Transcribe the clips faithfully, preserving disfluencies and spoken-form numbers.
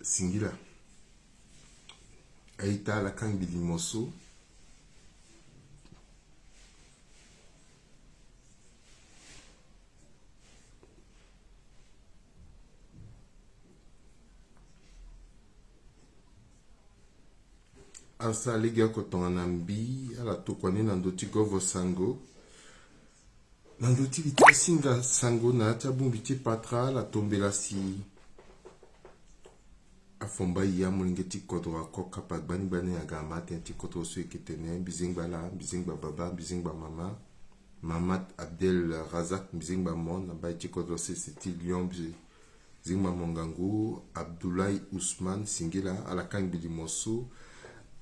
Singila. A-ita, ala kangbi limo so. Ala sara lege oko tongana mbi, ala tokua ni na ndö ti govo sango. Na ndö ti li ti asinga sango na ya ti abongbi ti patra, ala tombela si afomba ye amolenge ti kodro ako kapa gbani gbani aga ama tënë ti kodro so eke tene: Mbizengba ala, mbizengba baba, mbizengba mama. Mahamat Abdel Razak, mbizengba mo na mbai ti kodro sese ti Lyon, mbi- zingba mo ngangu. Abdoulaye Ousmane, singila, ala kangbi limo so.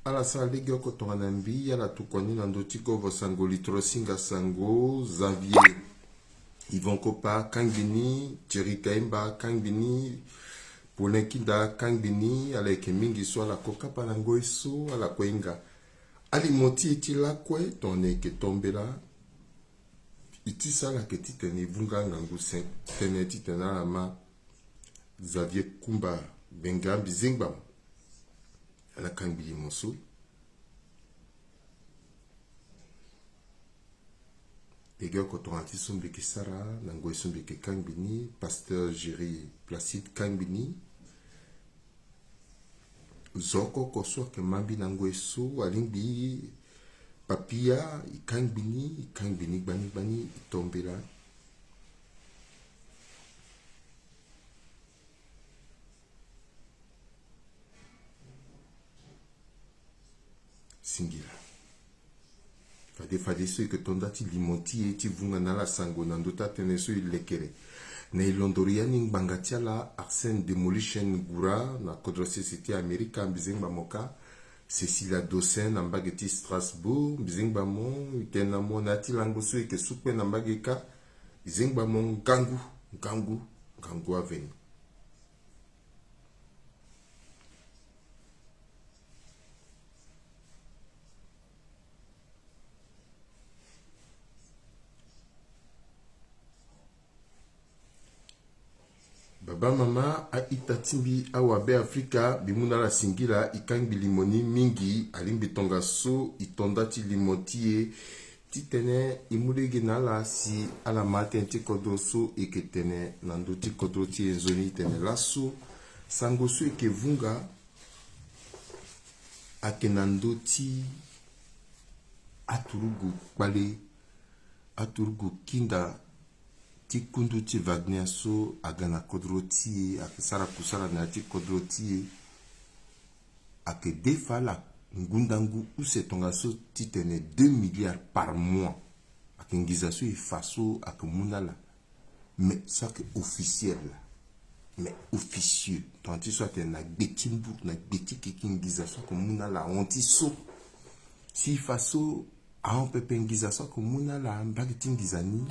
Ala sara lege oko tongana mbi, ala tokua ni na ndö ti govo sango, litro singa sango. Xavier Yvon Kopa kangbi ni, Thierry Kaimba kangbi ni, Paulin Kinda kangbi ni. Ala yeke mingi so ala ko kapa na ngoi so, ala ko hinga alimo ti e ti lakue tongana eke tombela. E ti so ala yeke titene e vunga ngangu sen tënë titene ala ma Xavier Kumba Benga, mbizengba mo. Ala kangbi limo so. Lege oko tongana ti so mbi yeke sara na ngoi so mbi yeke kangbi ni, pasteur Géry Placide kangbi ni. Zo oko oko so ayeke ma mbi na ngoi so alingbi papia, e kangbi ni, e kangbi ni gbani gbani, e tombela. Singila. Fade fadeso e yeke to nda ti limo ti e ti vunga na ala sango na ndö ti atënë so e lekere. Na e londo ya ni ngbanga ti ala Arsène Demolition Ngura na kodro sese ti Amerika, mbizengba mo kâ. Cécilia Dossin na mbage ti Strasbourg, mbizengba mo. E tene na mo na ya ti lango so e yeke su kue na mbage kâ, mbizengba mo. Ngangu, ngangu, ngangu aveni. Baba, mama, a-ita ti mbi, awabe Afrika, mbi mu na ala singila, e kangbi limo ni mingi. Alingbi tongaso e to nda ti limo ti e titene e mu lege na ala si ala ma tënë ti kodro so e yeke tene na ndö ti kodro ti e nzoni. E tene laso sango so e yeke vunga ayeke na ndö ti aturugu kpale, aturugu kinda ti kundu ti Wagner so aga na kodro ti e, ayeke sara kusala na ya ti kodro ti e. Ayeke defa ala ngundangu use tongaso titene deux milliards par mois. Ayeke nginza so e fa so ayeke mu na ala. Mais so ayeke officiel la. Mais officieux. Tongana ti so atene na gbe ti mburu, na gbe ti keke nginza so ayeke mu na ala ahon ti so. Si e fa so ahon pepe nginza so ayeke mu na ala, mbage ti nginza ni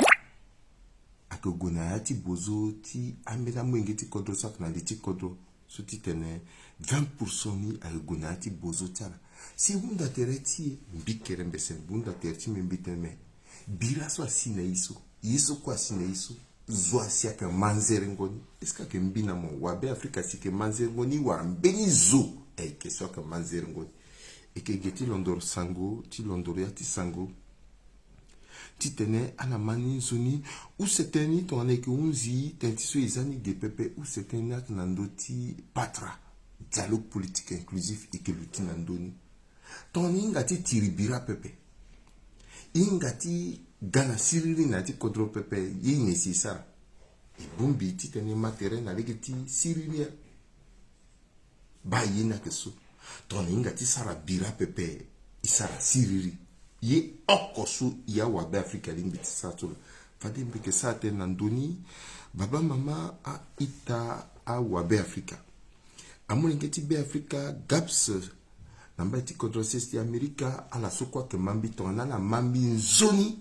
ayeke gue na ya ti bozo ti ambeni amolenge ti kodro so ayeke na li ti kodro. So titene vingt pour cent ni ayeke gue na ya ti bozo ti ala. Si e hunda tere ti e, mbi kere mbese, mbi hunda tere ti mbi, mbi tene me, bira so asi na e so, ye so kue asi na e so, zo asi ayeke ma nzerengo ni. Est-ce que ayeke mbi na mo, wabe Afrika, si e yeke ma nzerengo ni wala mbeni zo ayeke so ayeke ma nzerengo ni? E yeke ge ti londoro sango, ti londoro ya ti sango. Titene ala ma ni nzoni. Use tënë ni tongana e yeke hunzi tënë ti so e za ni ge pepe, use tënë ni ayeke na ndö ti patra, dialogue politique inclusif, e yeke luti na ndö ni. Tongana e hinga ti tiri bira pepe, e hinga ti ga na siriri na ya ti kodro pepe, ye nyen si e sara? E bongbi titene e ma tere na lege ti siriri ya. Baa ye ni ayeke so. Tongana e hinga ti sara bira pepe, e sara siriri. Ye oko so e awabe Afrika alingbi ti sara so laa. Fade mbi yeke sara tënë na ndö ni. Baba, mama, a-ita, awabe Afrika, amolenge ti Be Afrika, Gaps, na mbai ti kodro sese ti Amerika, ala so kue ayeke ma mbi tongana ala ma mbi nzoni,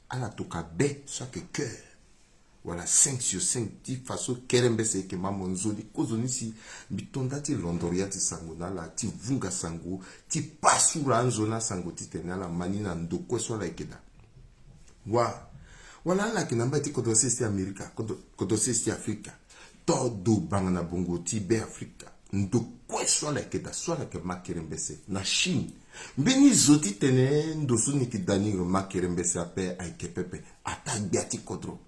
ala toka be so ayeke cœur. Wala cinq sur cinq ti fa so kere mbese e yeke ma mo nzoni kozoni si mbi to nda ti londoro ya ti sango na ala, ti vunga sango, ti pasura anzoni asango titene ala ma ni na ndo kue so ala yeke daa. Wa, wala ala yeke na mbai ti kodro sese ti Amerika, kodro, kodro sese ti Afrika, to do banga na bongo ti Be Afrika, Ndo kue so ala yeke daa so ala yeke ma kerembese na Chine. Mbeni zo ti tene ndo so ni yeke daa ni lo ma kerembese ape ayeke pepe. Ataa gbia ti kodro.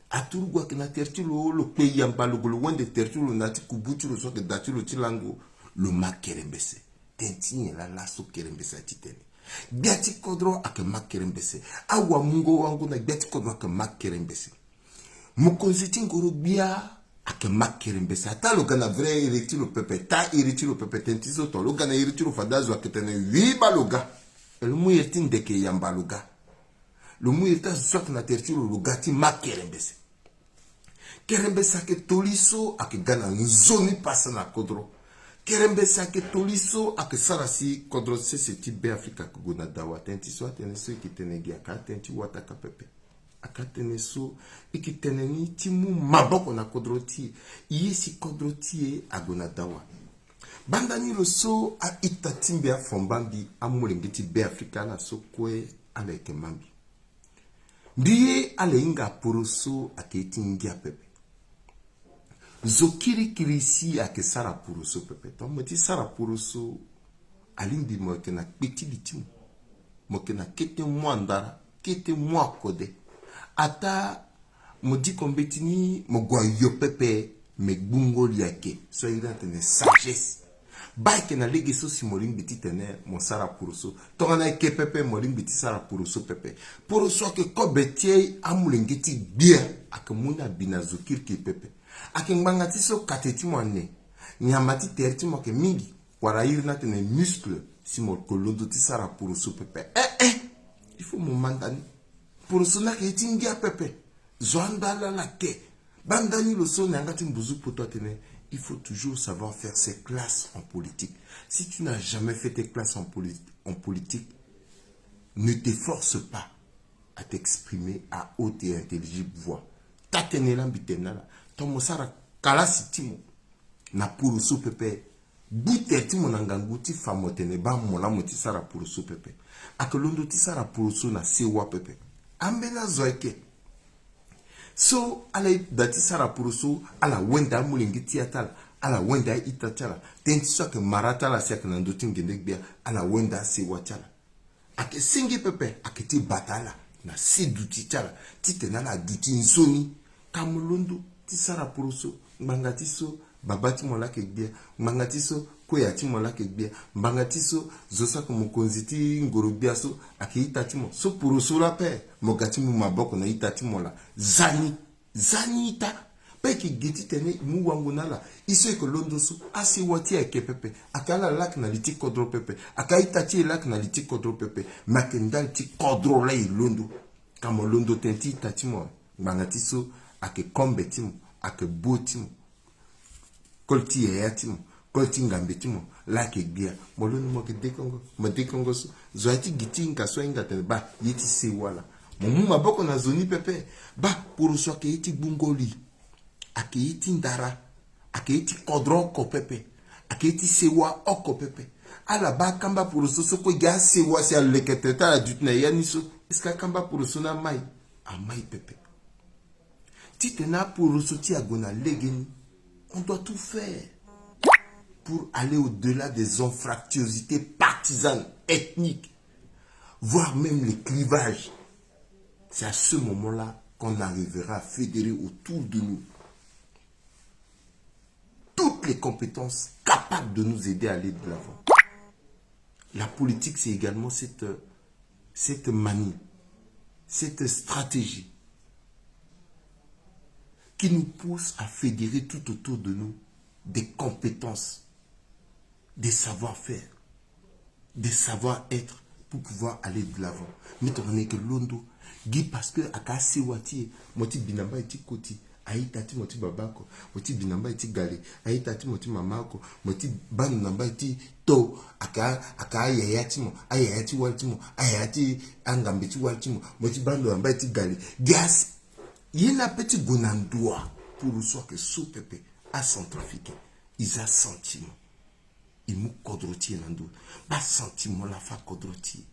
Aturugu ayeke na tere ti lo, lo kpe yamba lo gue lo wende tere ti lo na ya ti kubu ti lo so ayeke daa ti lo ti lango. Lo ma kerembese. Tënë ti nyen laa laso kerembese aye ti tene? Gbia ti kodro ayeke ma kerembese. Awamungo wango na gbia ti kodro ayeke ma kerembese. Mokonzi ti ngoro-gbia ayeke ma kerembese. Ataa lo ga na vrai iri ti lo pepe, taa iri ti lo pepe, tënë ti so tonga lo ga na iri ti lo fade azo ayeke tene wi baa lo ga. E lo mu iri ti ndeke yamba lo ga. Lo mu iri ti azo so ayeke na tere ti lo, lo ga ti ma kerembese. Kerembese ayeke toli so ayeke ga na nzoni pasa na kodro. Kerembese ayeke toli so ayeke sara si kodro sese ti Beafrika ayeke gue na dawa. Tënë ti so atënë so e yeke tene gi ayeke atënë ti wataka pepe. Ayeke atënë so e yeke tene ni ti mu maboko na kodro ti e. E ye si kodro ti e ague na dawa. Banda ni lo so a-ita ti mbi, afomba mbi, amolenge ti Beafrika ala so kue ala yeke ma mbi. Mbi ye ala hinga poroso ayeke ye ti ngia pepe. Zo kirikiri si ayeke sara poroso pepe. Tonga mo ti sara poroso, alingbi mo yeke na kpe ti li ti mo. Mo yeke na kete mu andara, kete mu akode. Ataa mo diko mbeti ni mo gue ayo pepe, me gbungo li ayeke so a iri atene sagesse. Baa ayeke na lege so si mo lingbi ti tene mo sara poroso. Tongana ayeke pepe, mo lingbi ti sara poroso pepe. Poroso ayeke kobe ti amolenge ti gbia, ayeke mu ni abi na zo kirikiri pepe. Ayeke ngbanga ti so kate ti mo ane, nyama ti tere ti mo ayeke mingi, wala a iri ni atene muscle, si mo yeke londo ti sara poroso pepe. Eh eh, il faut mo ma ndani. Poroso ni ayeke ye ti ngia pepe. Zo anda ala ala te. Banda ni lo so na yanga ti mbuzu poto atene, il faut toujours savoir faire ses classes en politique. Si tu n'as jamais fait tes classes en poli-, en politique, ne t'efforce pas à t'exprimer à haute et intelligible voix. Taa tënë laa mbi tene na ala. Tonga mo sara kalasi ti mo na poroso pepe, gbu tere ti mo na ngangu ti fa mo tene baa mo laa mo ti sara poroso pepe. Ayeke londo ti sara poroso na sewa pepe. Ambeni azo ayeke so ala ye daa ti sara poroso, ala wenda amolenge ti ya ti ala, ala wenda a-ita ti ala. Tënë ti so ayeke mara ti ala si ayeke na ndö ti ngende-gbia, ala wenda asewa ti ala. Ayeke senge pepe, ayeke ti bata ala na se duti ti ala, titene ala duti nzoni. Ka mo londo ti sara poroso, ngbanga ti so baba ti mo laa ayeke gbia, ngbanga ti so koya ti mo laa ayeke gbia, ngbanga ti so zo so ayeke mokonzi ti ngoro-gbia so ayeke ita ti mo. So poroso laa ape, mo ga ti mu maboko na ita ti mo laa. Za ni, za ni ita. Pe e yeke gi titene e mu wango na ala. E so e yeke londo so, asewa ti e ayeke pepe. Ayeke ala laa ayeke na li ti kodro pepe. Ayeke a-ita ti e laa ayeke na li ti kodro pepe. Me ayeke ndali ti kodro laa e londo. Ka mo londo tënë ti ita ti mo. Ngbanga ti so ayeke kombe ti mo, ayeke bo ti mo, koli ti yaya ti mo, koli ti ngambe ti mo laa ayeke gbia. Mo londo mo yeke dekongo, mo dekongo so. Zo aye ti gi ti hinga so ahinga atene baa ye ti sewa laa. Mo mu maboko na zo ni pepe. Baa poroso ayeke ye ti gbungo li, ayeke ye ti ndara, ayeke ye ti kodro oko pepe, ayeke ye ti sewa oko pepe. Ala baa akamba poroso so kue gi asewa si aleke tere ti ala duti na ya ni so. Est-ce que akamba poroso ni amai? Amai pepe. Titene aporoso ti e ague na legeni, on doit tout faire pour aller au-delà des anfractuosités partisanes, ethniques, voire même les clivages. C'est à ce moment-là qu'on arrivera à fédérer autour de nous toutes les compétences capables de nous aider à aller de l'avant. La politique, c'est également cette, cette manie, cette stratégie qui nous pousse à fédérer tout autour de nous des compétences, des savoir-faire, des savoir-être pour pouvoir aller de l'avant. Mais tongana e yeke londo gi parce que ayeke asewa ti e, mo ti bi na mbai ti koti, a-ita ti mo ti baba oko, mo ti bi na mbai ti gale, a-ita ti mo ti mama oko, mo ti baa ndo na mbai ti to, ayeke a-, ayeke ayaya ti mo, ayaya ti wali ti mo, ayaya ti angambe ti wali ti mo, mo ti baa ndo na mbai ti gale. Gi as-, ye ni ape ti gue na ndo wa. Poroso ayeke so pepe. Acentrafricain, e za sentiment. E mu kodro ti e na ndo. Baa sentiment laa afa kodro ti e.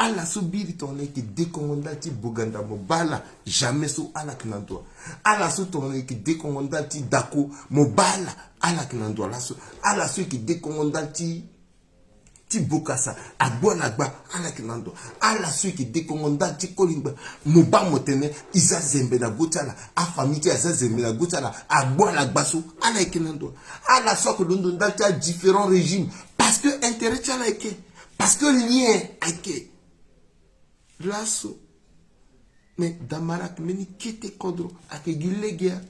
Ala so biri tongana eke dekongo ndali ti Boganda, mo baa ala, jamais so ala yeke na ndo. Ala so tongana eke dekongo ndali ti Dako, mo baa ala, ala yeke na ndo. Ala so, ala so eke dekongo ndali ti ti Bokassa, agbu ala gba, ala yeke na ndo. Ala so eke dekongo ndali ti Kolingba, mo baa mo tene e za zembe na go ti ala, afamille ti e aza zembe na go ti ala, agbu ala gba so, ala yeke na ndo. Ala so ake londo ndali ti adifférent régime, parce que intérêt ti ala ayeke, parce que lien ayeke. Laso. Mais Damara ake mbeni kete kodro, ake gi legeya.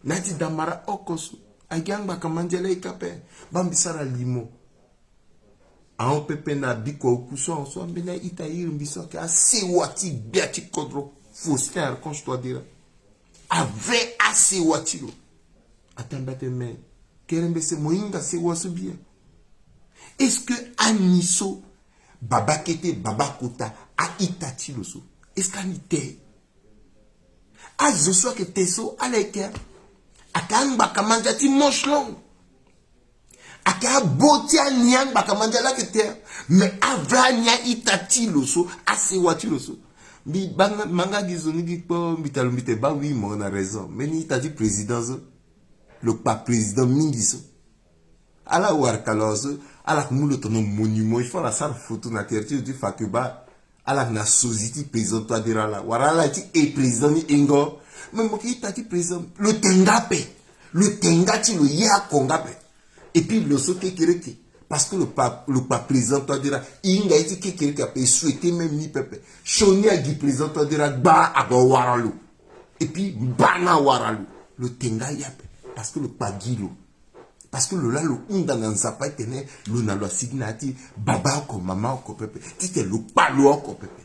Na ya ti Damara oko so, agi angbaka mandia laa e ka ape. Baa mbi sara limo. Ahon pepe na bikua oku so, ahon so ambeni a-ita iri mbi so ake asewa ti gbia ti kodro, Faustin Archange Touadéra. Avrai asewa ti lo. Atambula atene, mais kerembese, mo hinga sewa so bien. Est-ce que ani so, baba kete, baba kota, a-ita ti lo so, est-ce que ani te? Azo so ake te so, ala yeke, ake angbaka mandia ti manche longue. Ake abo ti ani angbaka mandia laa ake te. Mais avrai ani a-ita ti lo so, asewa ti lo so. Mbi baa nga, ma nga gi zo ni gi kpo, mbi ta lo mbi te baa oui, mo na raison. Mbeni ita ti président so, lo kpa président mingi so. Ala wara kala so, ala yeke mu lo tongana monument, il faut ala sara photo na tere ti lo ti fa ke baa ala yeke na sozi ti président Touadéra laa, wala ala ti e président ni e ngo. Mais mo yeke ita ti président, lo te nga ape. Lo te nga ti lo ye oko nga ape. Et puis lo so kekereke, parce que lo kpa, lo kpa président Touadéra, e hinga ye ti kekereke ape, e souhaiter même ni pepe. Sioni agi président Touadéra gba, ague awara lo. Et puis baa ni awara lo. Lo te nga ye ape, parce que lo kpa gi lo. Parce que lo laa lo hunda na Nzapa ti tene lo na lo asigi na ya ti baba oko, mama oko pepe, ti tene lo kpa lo oko pepe.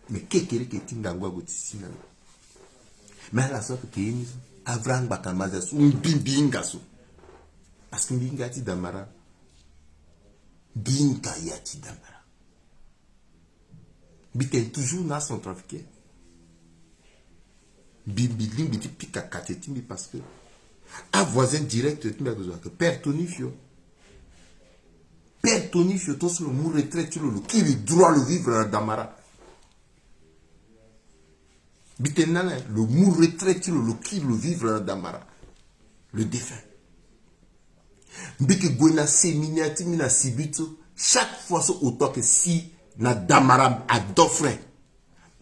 Mais kekereke ti ngangu ague ti si na lo. Mais ala so ake ye ni so, avrai angbaka mandia so, mbi, mbi hinga so. Parce que mbi hinga ya ti Damara. Mbi hinga ya ti Damara. Mbi tene toujours na acentrafricain. Mbi, mbi lingbi ti pika kate ti mbi parce que avoisin direct ti mbi ake zo ake Père Tonifio. Père Tonifio, tongaso lo mu retraite ti lo, lo kiri droit lo vivre na Damara. Mbi tene na ala, lo mu retraite ti lo, lo kiri lo vivre na Damara. Le défunt. Mbi yeke gue na séminaire ti mbi na Sibit so, chaque fois so auto ake si na Damara, ado frein.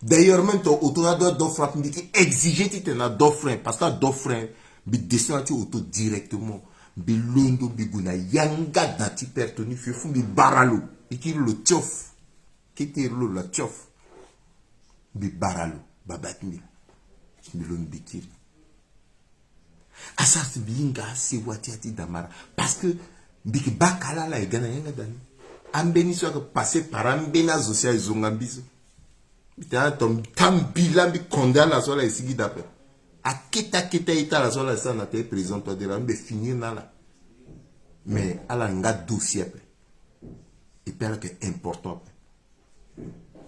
D'ailleurs même ton auto ado, ado frein, mbi yeke exiger ti tene ado frein, parce que ado frein, mbi descend ti auto directement. Mbi londo, mbi gue na yanga da ti Père Tonifio, fo mbi bara lo. Mbi kiri lo tiof. Kete lo la tiof. Mbi bara lo, baba ti mbi la. Mbi londo, mbi kiri. Asara si mbi hinga asewa ti ya ti Damara. Parce que mbi yeke baka ala, ala ye ga na yanga da ni. Ambeni so ake passer par ambeni azo si aye zonga mbi so. Mbi tene ala, ton, ta mbi laa mbi konde ala so ala ye sigi da ape. Akete akete a-ita ala so ala ye sara na tere président Touadéra, mbi finir na ala. Mais ala nga dossier ape. Et puis ala yeke important ape.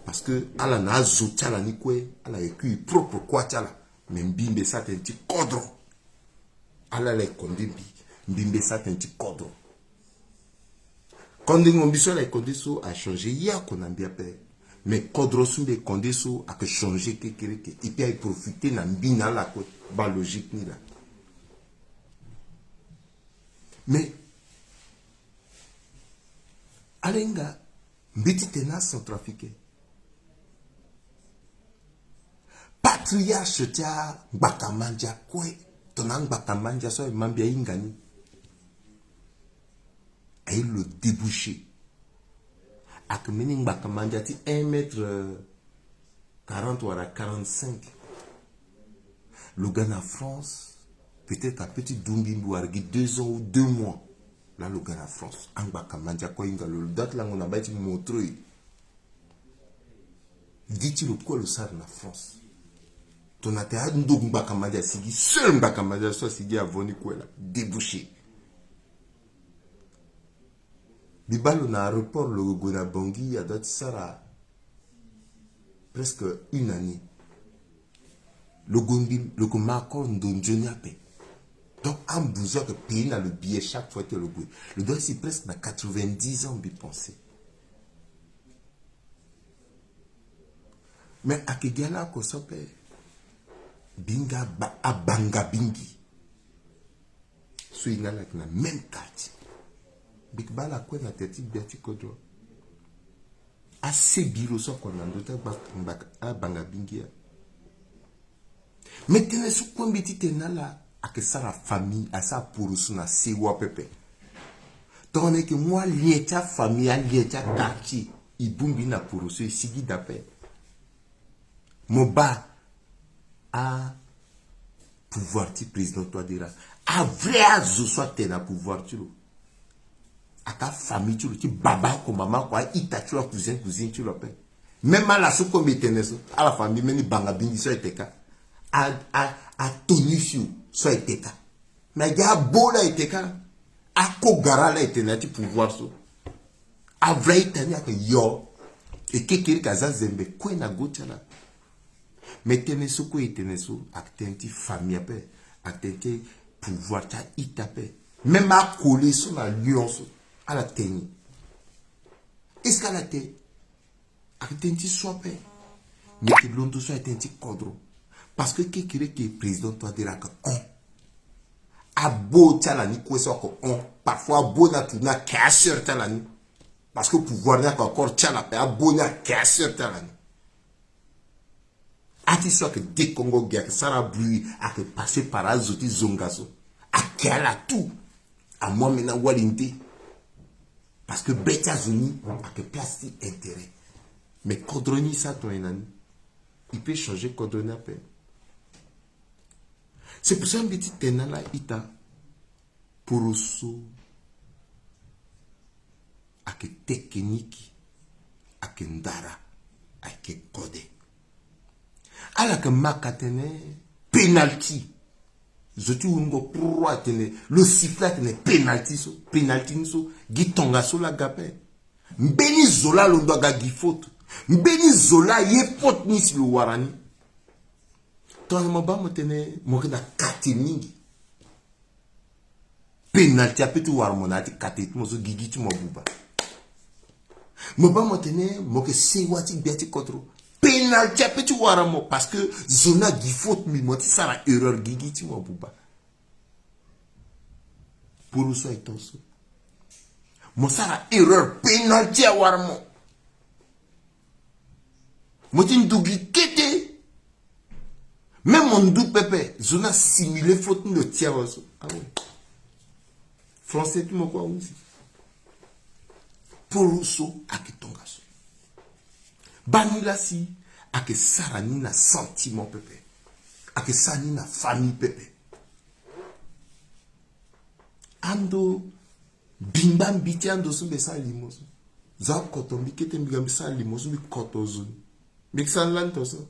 Parce que ala na azo ti ala ni kue, ala yeke kui propre kuâ ti ala. Mais mbi mbi sara tënë ti kodro. Ala, ala yeke konde mbi, mbi mbi sara tënë ti kodro. Kondengo mbi so ala yeke konde so a changer ye oko na mbi ape. Mais kodro so mbi yeke konde so ake changer kekereke. Et puis aye profiter na mbi na ala kue. Baa logique ni laa. Mais ala hinga mbi ti tene na acentrafricain. Patriarche ti angbaka mandia kue, tongana angbaka mandia so aye ma mbi ahinga ni. Aye lo déboucher. Ake mbeni ngbaka mandia ti un mètre, euh, quarante wala quarante-cinq. Lo ga na France, peut-être ape ti dungbi mbi wala gi deux ans ou deux mois. Laa lo ga na France. Angbaka mandia kue ahinga lo, lo da ti lango na bai ti Montreuil. Gi ti lo kue lo sara na France. Tongana tene ando ngbaka mandia asigi, seul ngbaka mandia so asigi avant ni kue laa, déboucher. Mbi baa lo na aéroport, lo gue na Bangui, ado ti sara presque une année. Lo gue mbi, lo ko ma encore ndo nzoni ape. Donc ambuzo ake payer na lo billet chaque fois ti lo gue. Lo doit si presque na quatre-vingt-dix ans mbi pense. Mais ayeke gi ala oko so ape. Binga aba-, abanga bingi. So e nga ala ayeke na même quartier. Bik baa ala kue na tere ti gbia ti kodro. Ase biro so akonda na ndö ti agba-, ngba-, abanga bingi ya. Me tënë so kue mbi ti tene na ala ayeke sara famille, asara poroso na sewa pepe. Tongana e yeke mu alien ti afamille, alien ti aquartier, e bongbi na poroso, e sigi daa ape. Mo baa apouvoir ti président Touadéra, avrai azo so atene na pouvoir ti lo. Aka famille ti lo ti baba oko, mama oko, a-ita ti lo, a-cousin, cousine ti lo ape. Même ala so kue mbi tene so, ala famille mbeni banga bingi so ayeke ka. A, a, atonifio so ayeke ka. Mais agi abo la ayeke ka. Akogara la ayeke na ya ti pouvoir so. Avrai ita ni ayeke yo. E kekereke aza zembe kue na go ti ala. Me tënë so kue e tene so ayeke tënë ti famille ape, ayeke tënë ti pouvoir ti a-ita ape. Même akole so na Lyon so, ala te ni. Est-ce que ala te? Ayeke tënë ti so ape. Me yeke londo so ayeke tënë ti kodro. Parce que kekereke président Touadéra ayeke hon. Abo ti ala ni kue so ayeke hon. Parfois abo ni atourner ayeke aseur ti ala ni. Parce que pouvoir ni ayeke encore ti ala ape, abo ni ayeke aseur ti ala ni. A ti so ayeke dekongo gi, ayeke sara bruit, ayeke passer par azo ti zonga so. Ayeke ala tout. Amu ambeni awali nde. Parce que be ti azo ni ayeke place ti intérêt. Mais kodro ni e sara tongana nyen na ni? Il peut changer kodro ni ape. C'est pour ça mbi ti tene na ala ita. Poroso ayeke technique, ayeke ndara, ayeke kode. Ala yeke ma ka tene penalty. Zo ti wungo kpuru atene, lo siffle atene penalty so, penalty ni so, gi tongaso laa aga ape. Mbeni zo laa alondo aga gi faute. Mbeni zo laa aye faute ni si lo wara ni. Tongana mo baa mo tene mo yeke na kate mingi. Penalty ape ti wara mo na ya ti kate ti mo so, gigi ti mo abuba. Mo baa mo tene mo yeke sewa ti gbia ti kodro. Penalty ape ti wara mo parce que zo ni agi faute mbi, mo ti sara erreur, gigi ti mo abuba. Poroso aye tongaso. Mo sara erreur, penalty awara mo. Mo ti ndu gi kete. Même mo ndu pepe, zo ni asimile faute ni lo ti awe so. Ah ouais. Français ti mo kue ahunzi. Poroso ayeke tongaso. Baa ni laa si ayeke sara ni na sentiment pepe. Ayeke sara ni na famille pepe. Ando bingba mbi ti ando so mbi sara limo so. Za koto mbi kete mbi ga mbi sara limo so mbi koto zo ni. Mbi yeke sara ni lani tongaso.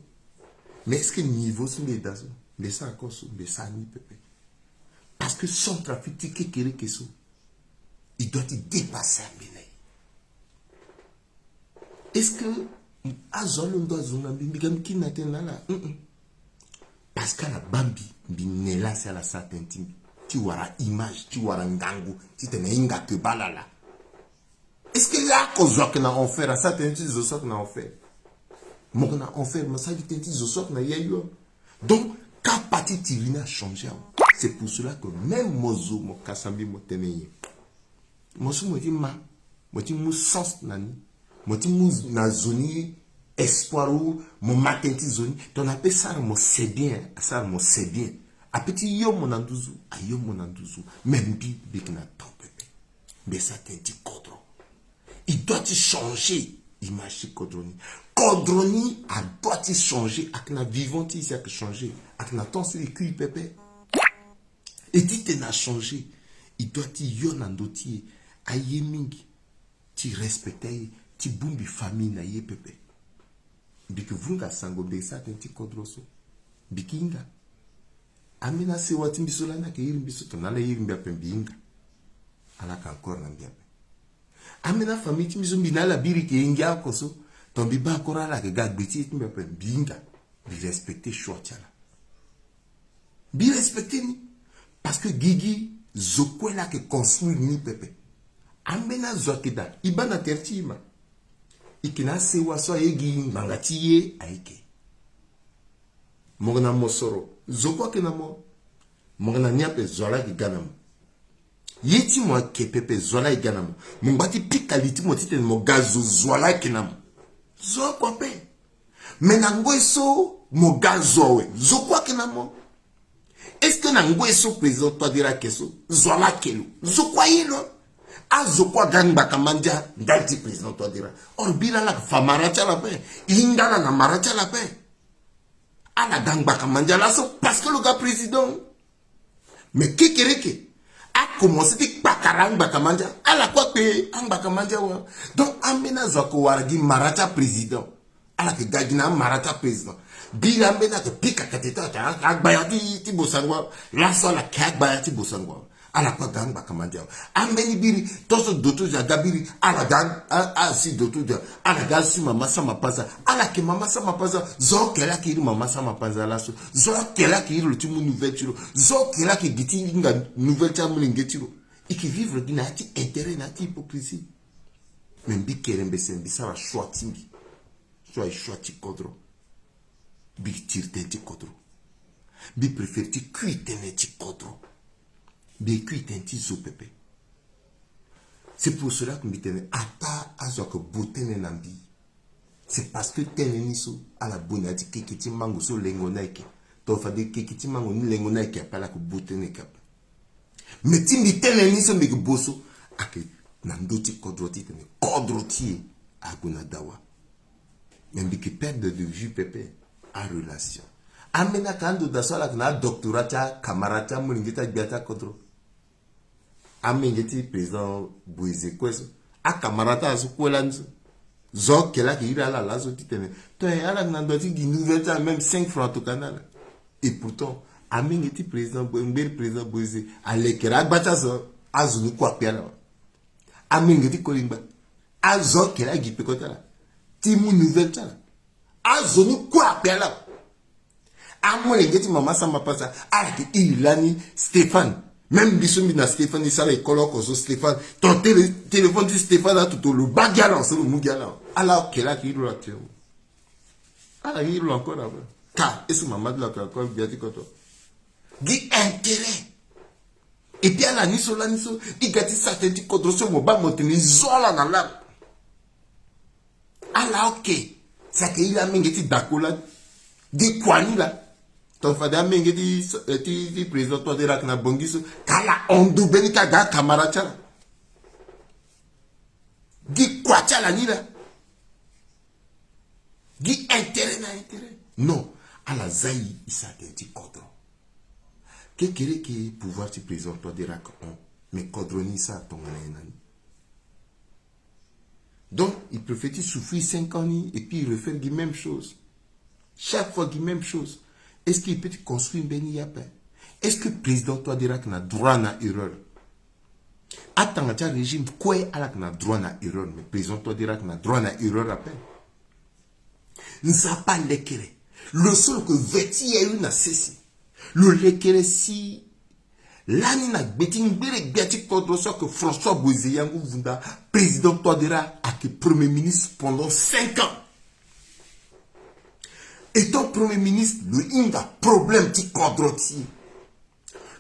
Mais est-ce que niveau so mbi yeke daa so mbi sara encore so, mbi sara ni pepe? Parce que Centrafrique ti kekereke so, il doit ti dépasser ambeni aye. Est-ce que azo alondo azonga mbi, mbi ga mbi kiri na tënë na ala? Mm-mm. Parce que ala baa mbi, mbi ne laa si ala sara tënë ti mbi, ti wara image, ti wara ngangu, titene ahinga ke baa ala laa. Est-ce que laa oko zo ayeke na enfer asara tënë ti zo so ayeke na enfer? Mo yeke na enfer, mo sara gi tënë ti zo so ayeke na yayu awe. Donc kapa ti tiri ni achangé awe. C'est pour cela que même mo zo mo kasa mbi mo tene nyen? Mo so mo ti ma, mo ti mu sens na ni, mo ti mu na zo ni espoir ou mo ma tënë ti zo ni. Tongana ape sara mo c'est bien, asara mo c'est bien. Ape ti yo mo na nduzu, ayo mo na nduzu. Mais mbi, mbi yeke na temps pepe. Mbi sara tënë ti kodro. Il doit ti changer image ti kodro ni. Kodro ni adoit ti changer. Ayeke na vivant ti e si ayeke changer. Ayeke na temps so e kui pepe. E titene achanger, e doit ti yo na ndö ti e aye mingi, ti respecter aye, ti bongbi famille na ye pepe. Mbi yeke vunga sango, mbi yeke sara tënë ti kodro so. Mbi yeke hinga. Ambeni asewa ti mbi so lani ayeke iri mbi so, tongana ala iri mbi ape mbi hinga. Ala yeke encore na mbi ape. Ambeni afamille ti mbi so mbi na ala biri yeke ye ngia oko so, tongana mbi baa encore ala yeke ga gbe ti ye ti mbi ape mbi hinga. Mbi respecter choix ti ala. Mbi respecter ni. Parce que gigi zo kue laa ayeke construire ni pepe. Ambeni azo ayeke daa, e baa na tere ti e ma. E yeke na asewa so aye gi ngbanga ti ye ayeke. Mo ga na mosoro, zo kue ayeke na mo. Mo ga na ni ape, zo ala yeke ga na mo. Ye ti mo ayeke pepe, zo ala yeke ga na mo. Mo ngba ti pika li ti mo titene mo ga zo, zo ala yeke na mo. Zo oko ape. Me na ngoi so mo ga zo awe, zo kue ayeke na mo. Est-ce que na ngoi so président Touadéra ayeke so, zo ala yeke lo? Zo kue aye lo. Azo kue aga ngbaka mandia ndali ti président Touadéra. Or biri ala yeke fa mara ti ala ape. E hinga ala na mara ti ala ape. Ala ga ngbaka mandia laso parce que lo ga président. Mais kekereke akomanse ti kpakara angbaka mandia. Ala kue akpe angbaka mandia wa. Donc ambeni azo ayeke wara gi mara ti aprésident. Ala yeke ga gi na amara ti aprésident. Biri ambeni ayeke pika kete ti ayeke agbaya ti, ti bosango. Laso ala yeke agbaya ti bosango. Ala kue aga angbaka mandia wa. Ambeni biri, tongaso doto zo aga biri, ala ga a, a, asi doto zo. Ala ga asi mama Sama Panza. Ala yeke mama Sama Panza. Zo kele ayeke iri mama Sama Panza laso. Zo kele ayeke iri lo ti mu nouvelle ti lo. Zo kele ayeke gi ti hinga nouvelle ti amolenge ti lo. E yeke vivre gi na ya ti intérêt, na ya ti hypocrisie. Mais mbi kere mbese, mbi sara choix ti mbi. So aye choix ti kodro. Mbi tiri tënë ti kodro. Mbi préféré ti kui tënë ti kodro. Mbi kui tënë ti zo pepe. C'est pour cela que mbi tene ata azo ayeke bo tënë na mbi. C'est parce que tënë ni so ala bo na ya ti keke ti mango so lengo ni ayeke. Tongana fade keke ti mango ni lengo ni ayeke ape, ala yeke bo tënë ayeke ape. Mais ti mbi tënë ni so mbi yeke bo so ayeke na ndö ti kodro titene kodro ti e ague na dawa. Mais mbi yeke perdre de vue pepe arelation. Ambeni ayeke ando daa so ala yeke na adoctorat ti acamarade ti amolenge ti agbia ti akodro. Amenge ti président Boizé kue so, acamarade ti ala so kue lani so. Zo kele ayeke iri ala laso titene, to, eh, ala yeke na ndo ti gi nouvelle ti ala, même cinq francs atokua na ala. Et pourtant amenge ti président Bo-, ngbeni président Boizé alekere agba ti azo. Azo ni kue akpe ala wa. Amenge ti Kolingba, azo kele agi peko ti ala ti mu nouvelle ti ala. Azo ni kue akpe ala. Amolenge ti mama Sama Panza, ala yeke iri lani Stéphane. Même mbi so mbi na Stéphane, e sara école oko so Stéphane. Ton télé-, téléphone ti Stéphane atoto, lo baa gi ala so lo mu gi ala. Ala kele ayeke iri lo actuellement. Ala yeke iri lo encore avant. Ka est-ce que mama ti lo ayeke encore gbia ti kodro? Gi intérêt. Et puis ala ni so lani so, e ga ti sara tënë ti kodro so mo baa mo tene e zo ala na lame. Ala oke. Si ayeke iri amenge ti Daco lani, gi kua ni laa. Tongana fade amenge ti, eh, ti, ti président Touadéra ayeke na Bangui so, ka ala hon ndo mbeni ti aga acamarade ti ala. Gi kua ti ala ni laa. Gi intérêt na intérêt. Non, ala za e, e sara tënë ti kodro. Kekereke pouvoir ti président Touadéra ayeke hon, mais kodro ni e sara tongana nyen na ni? Donc il préfère ti souffrir cinq ans ni et puis il refaire gi même chose. Chaque fois gi même chose. Est-ce que il peut ti construire mbeni ye ape? Est-ce que président Touadéra ayeke na droit na erreur? Atanga ti arégime kue ala yeke na droit na erreur, mais président Touadéra ayeke na droit na erreur ape. Nzapa alekere. Lo so lo yeke ve ti yayu na sese. Lo lekere si lani na gbe ti ngbere gbia ti kodro so ayeke François Boizé Yangu Vunda, président Touadéra ayeke premier ministre pendant cinq ans. Étant premier ministre, lo hinga problème ti kodro ti e.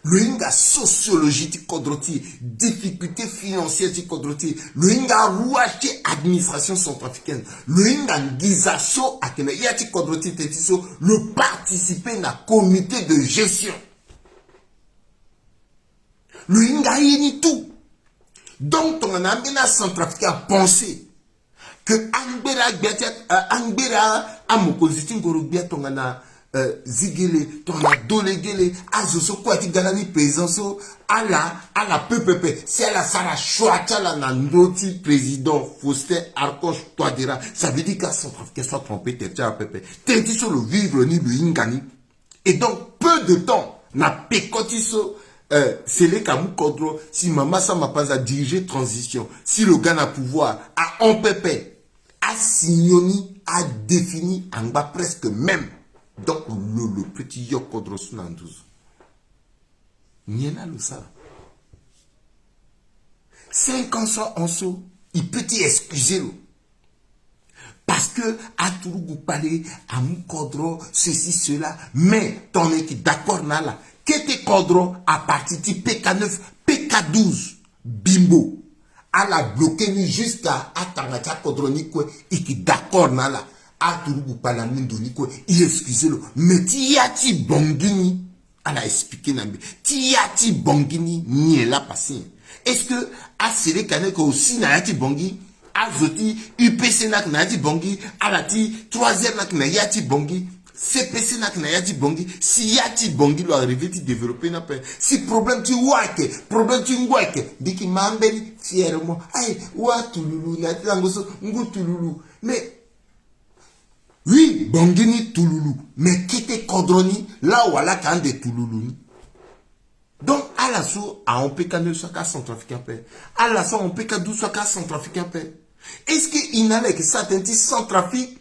Lo hinga sociologie ti kodro ti e, difficulté financière ti kodro ti e, lo hinga rouage ti administration centrafricaine, lo hinga nginza so ayeke na ya ti kodro ti e, tënë ti so lo participer na comité de gestion. Lo hinga aye ni tout. Donc tongana ambeni acentrafricain apenser que angbera agbia ti, euh, angbera amokonzi ti ngoro gbia tongana, euh, Zigele, tongana Dolegele, azo so kue ti ga lani président so, ala, ala pe pepe, si ala sara choix ti ala na ndö ti président Faustin Archange Touadéra, ça veut dire que acentrafricain so atrompé tere ti ala pepe. Tënë ti so lo vivre ni, lo hinga ni. Et donc peu de temps na peko ti so, euh, Seleka amu kodro, si mama Sama Panza diriger transition, si lo ga na pouvoir, ahon pepe, asigno ni, adéfini, angba presque même. Donc lo, lo peut ti yo kodro so na nduzu. Nyen la lo sara? Cinq ans so ahon so, il peut ti excuser lo. Parce que aturugu kpale amu kodro, ceci, cela. Mais tongana e yeke d'accord na ala, kete kodro à partir ti P K neuf, P K douze, Bimbo. Ala bloqué ni jusqu'à atanga ti akodro ni kue, e yeke d'accord na ala. Aturugu kpale amu ndo ni kue, e excusé lo. Mais ti ya ti Bangui ni, ala expliqué na mbi. Ti ya ti Bangui ni, nyen laa passé? Est-ce que aseleka ni ayeke aussi na ya ti Bangui? Azo ti U P C ni ayeke na ya ti Bangui? Ala ti troisième ni ayeke na ya ti Bangui? C P C ni ayeke na ya ti Bangui? Si ya ti Bangui lo arrivé ti développé ni ape, si problème ti wâ ayeke, problème ti ngu ayeke, mbi yeke ma ambeni fièrement. Aye, wâ tululu na ya ti lango so, ngu tululu. Mais oui, Bangui ni tululu, mais kete kodro ni, laa wala ayeke ande tululu ni. Donc ala so ahon P K neuf so ayeke acentrafricain ape. Ala so ahon P K douze so ayeke acentrafricain ape. Est-ce que e na ala e yeke sara tënë ti Centrafrique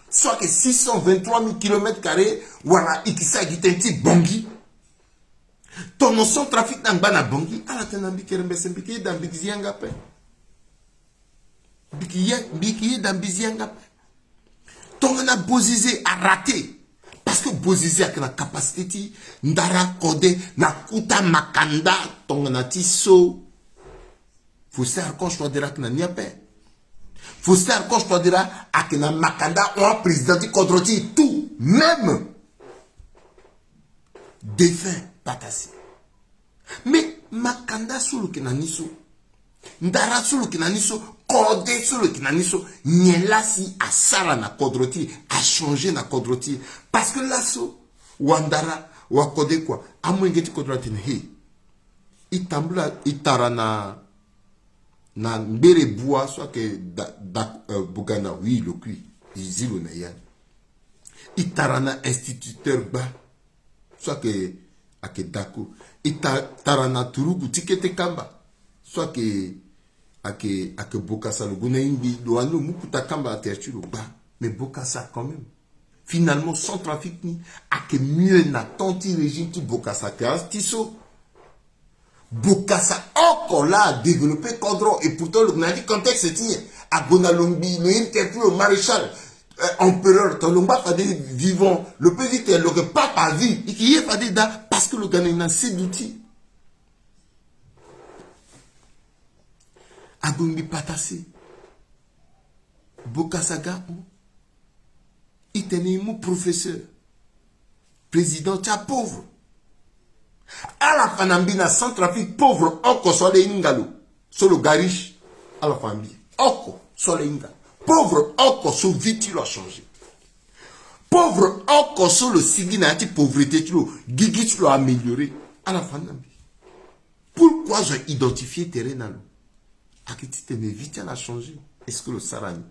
so ayeke six cent vingt-trois mille kilomètres carrés, wala e yeke sara gi tënë ti Bangui? Tono Centrafrique ni angba na Bangui, ala tene na mbi kerembese, mbi yeke yeda mbi zi yanga ape. Mbi yeke ye-, mbi yeke yeda mbi zi yanga ape. Tongana Bozizé araté. Parce que Bozizé ayeke na capacité ti ndara kode na kota makanda tongana ti so. Faustin Archange Touadéra ayeke na ni ape. Faustin Archange Touadéra ayeke na makanda hon aprésident ti kodro ti e tout. Même défunt Patassé. Mais makanda so lo yeke na ni so, ndara so lo yeke na ni so, kode so lo yeke na ni so, nyen laa si asara na kodro ti e, achangé na kodro ti e? Parce que laso, wandara, wakode kua, amolenge ti kodro atene, he, e tambula, e tara na, na ngbere bua so ayeke da, da, euh, Boganda, oui, lo kui, e zi lo na ya ni. E tara na instituteur gba so ayeke, ayeke dako. E ta, tara na turugu ti kete kamba so ayeke, ayeke, ayeke Bokassa, lo gue na e ngbi, lo wani lo mu kuta kamba na tere ti lo gba. Mais Bokassa quand même. Finalement, Centrafrique ni ayeke mieux na temps ti régime ti Bokassa que ti so. Bokassa oko laa adéveloppé kodro, et pourtant lo yeke na ya ti contexte ti nyen? Ague na lo ngbi, lo iri tere ti lo maréchal, euh, empereur, tongana lo ngba fade vivant, lo peut dire que lo yeke pape à vie. E yeke ye fade daa, parce que lo ga na e na seduti. Ague ngbi Patassé. Bokassa ga hon. E tene e mu professeur, président ti apauvre. Ala fa na mbi na Centrafrique, pauvre oko so ala hinga lo, so lo ga riche. Ala fa na mbi oko so ala hinga. Pauvre oko so vie ti lo achangé. Pauvre oko so lo sigi na ya ti pauvreté ti lo, gigi ti lo amélioré. Ala fa na mbi. Pourquoi zo identifié tere na lo? Ayeke titene vie ti ala achangé. Est-ce que lo sara ni?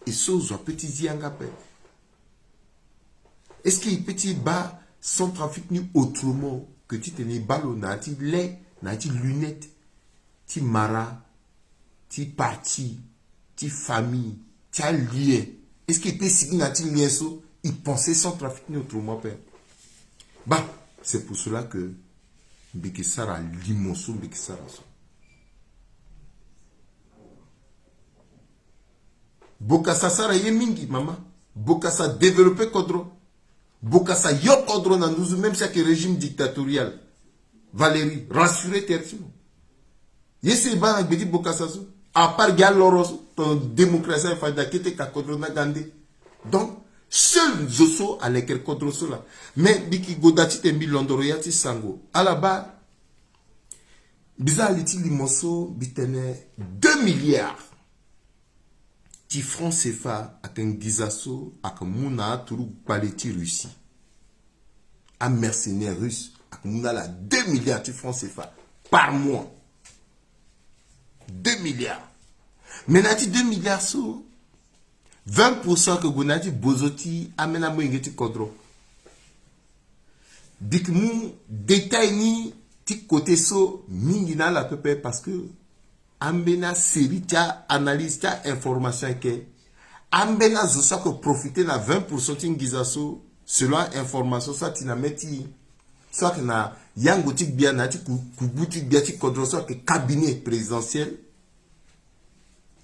E so zo ape ti zi yanga ape. Est-ce que e peut ti baa Centrafrique ni autrement que titene e baa lo na ya ti lait, na ya ti lunette, ti mara, ti parti, ti famille, ti alien? Est-ce que e peut sigi na ya ti lien so, e pensé Centrafrique ni autrement ape? Bah, c'est pour cela que mbi yeke sara limo so mbi yeke sara so. Bokassa sara ye mingi, mama. Bokassa développé kodro. Bokassa yo kodro na nduzu, même si ayeke régime dictatorial. Valéry, rassuré tere ti mo. Ye so e baa na gbe ti Bokassa so, à part gi aloro so, tongana démocratie aye fade, akete ka kodro ni aga nde. Donc seul zo so alekere kodro so laa. Mais mbi yeke goda titene mbi londoro ya ti sango. Ala baa, mbi za ali ti limo so, mbi tene deux milliards ti franc C F A ayeke nginza so ayeke mu na aturugu kpale ti Russie. Amercenaire russe ayeke mu na ala deux milliards ti franc C F A par mois. Deux milliards. Mais na ya ti deux milliards so, vingt pour cent ayeke gue na ya ti bozo ti ambeni amolenge ti kodro. Mbi yeke mu détail ni ti côté so mingi na ala pepe, parce que ambeni asérie ti a-analyse ti a-information ayeke, ambeni azo so ayeke profité na vingt pour cent ti nginza so, selon a-information so ati na mê ti e, so ayeke na yango ti gbia na ya ti ku-, kubu ti gbia ti kodro so ayeke cabinet présidentiel.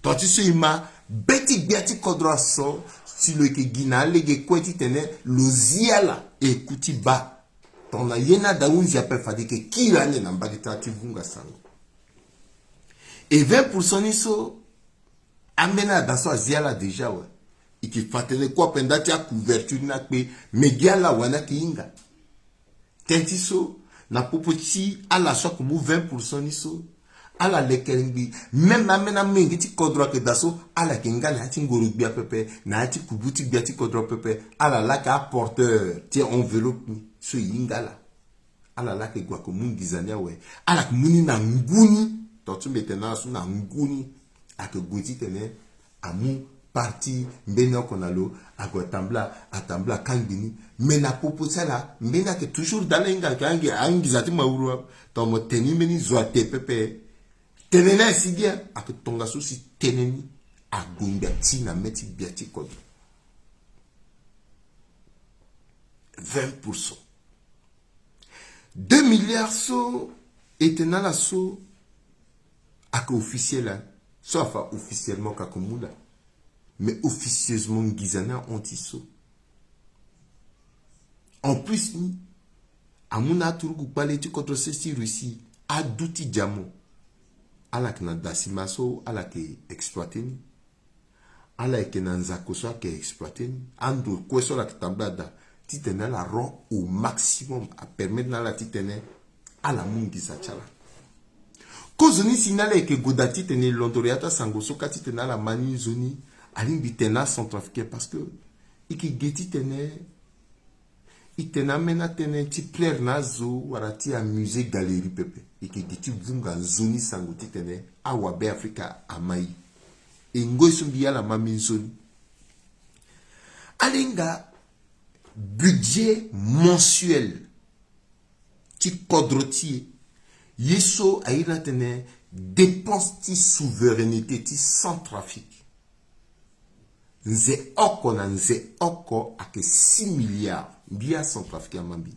Ton ti so e ma be ti gbia ti kodro aso, si lo yeke gi na alege kue titene lo zi ala e ku ti baa. Ton na ye ni ada hunzi ape fade e yeke kiri ande na mbage ti ala ti vunga sango. E vingt pour cent ni so, ambeni ada so azi ala déjà awe. E yeke fa tënë kue ape nda ti acouverture ni akpe, me gi ala awe ni ayeke hinga. Tënë ti so, na popo ti ala so ayeke mu vingt pour cent ni so, ala leke ngbii. Même ambeni amolenge ti kodro ayeke daa so, ala yeke nga na ya ti ngoro gbia pepe, na ya ti kubu ti gbia ti kodro pepe. Ala laa ayeke aporteur ti enveloppe ni so e hinga ala. Ala laa ayeke gue ayeke mu nginza ni awe. Ala yeke mu ni na ngu ni. Tonga ti mbi tene na ala so na ngu ni. Ayeke gue titene amu parti mbeni oko na lo, ague atambula, atambula akangbi ni. Me na popo ti ala, mbeni ayeke toujours daa na hinga ayeke angi, anginza ti mawuru. Tonga mo tene ni mbeni zo ate pepe. Tene ni aye si gi, ayeke tongaso si tene ni ague ngbia ti na mê ti gbia ti kodro. Vingt pour cent. Deux milliards so, e tene na ala so, ayeke officiel, hein. So afa officiellement ka yeke mu laa. Mais officieusement nginza ni ahon ti so. En plus ni, amu na aturugu kpale ti kodro sese ti Russie, adu ti diamant. Ala yeke na dasima so ala yeke exploiter ni. Ala yeke na nzako so ayeke exploiter ni. Ando kue so ala yeke tambula daa titene ala rend au maximum, apermettre na ala titene ala mu nginza ti ala. Kozoni si ni ala yeke gue daa titene e londoro ya ti asango so kâ titene ala ma ni nzoni, alingbi tene na acentrafricain parce que e yeke ge titene e tene ambeni atënë ti plaire na azo wala ti amusée galerie pepe. E yeke gi ti vunga nzoni sango titene awabe afrika ama e. E ngoi so mbi ala ma mbi nzoni. Ala hinga budget mensuel ti kodro ti e. Ye so a iri ni atene dépense ti souveraineté ti Centrafrique. Nze oko na nze oko ayeke six milliards. Mbi acentrafricain ama mbi.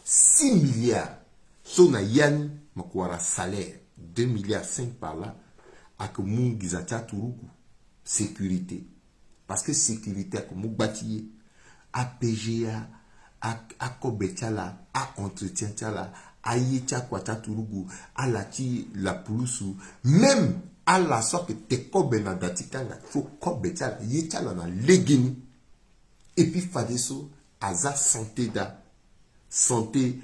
Six milliards. So na ya ni mo yeke wara salaire deux milliards cinq par là. Ayeke mu nginza ti aturugu, sécurité. Parce que sécurité ayeke mu gba ti ye. A P G A, a, akobe ti ala, a-entretien ti ala, aye ti akua ti aturugu, ala ti lapulusu, même ala so ayeke te kobe na da ti kanga so kobe ti ala, ye ti ala na legeni. Et puis fadeso aza santé daa. Santé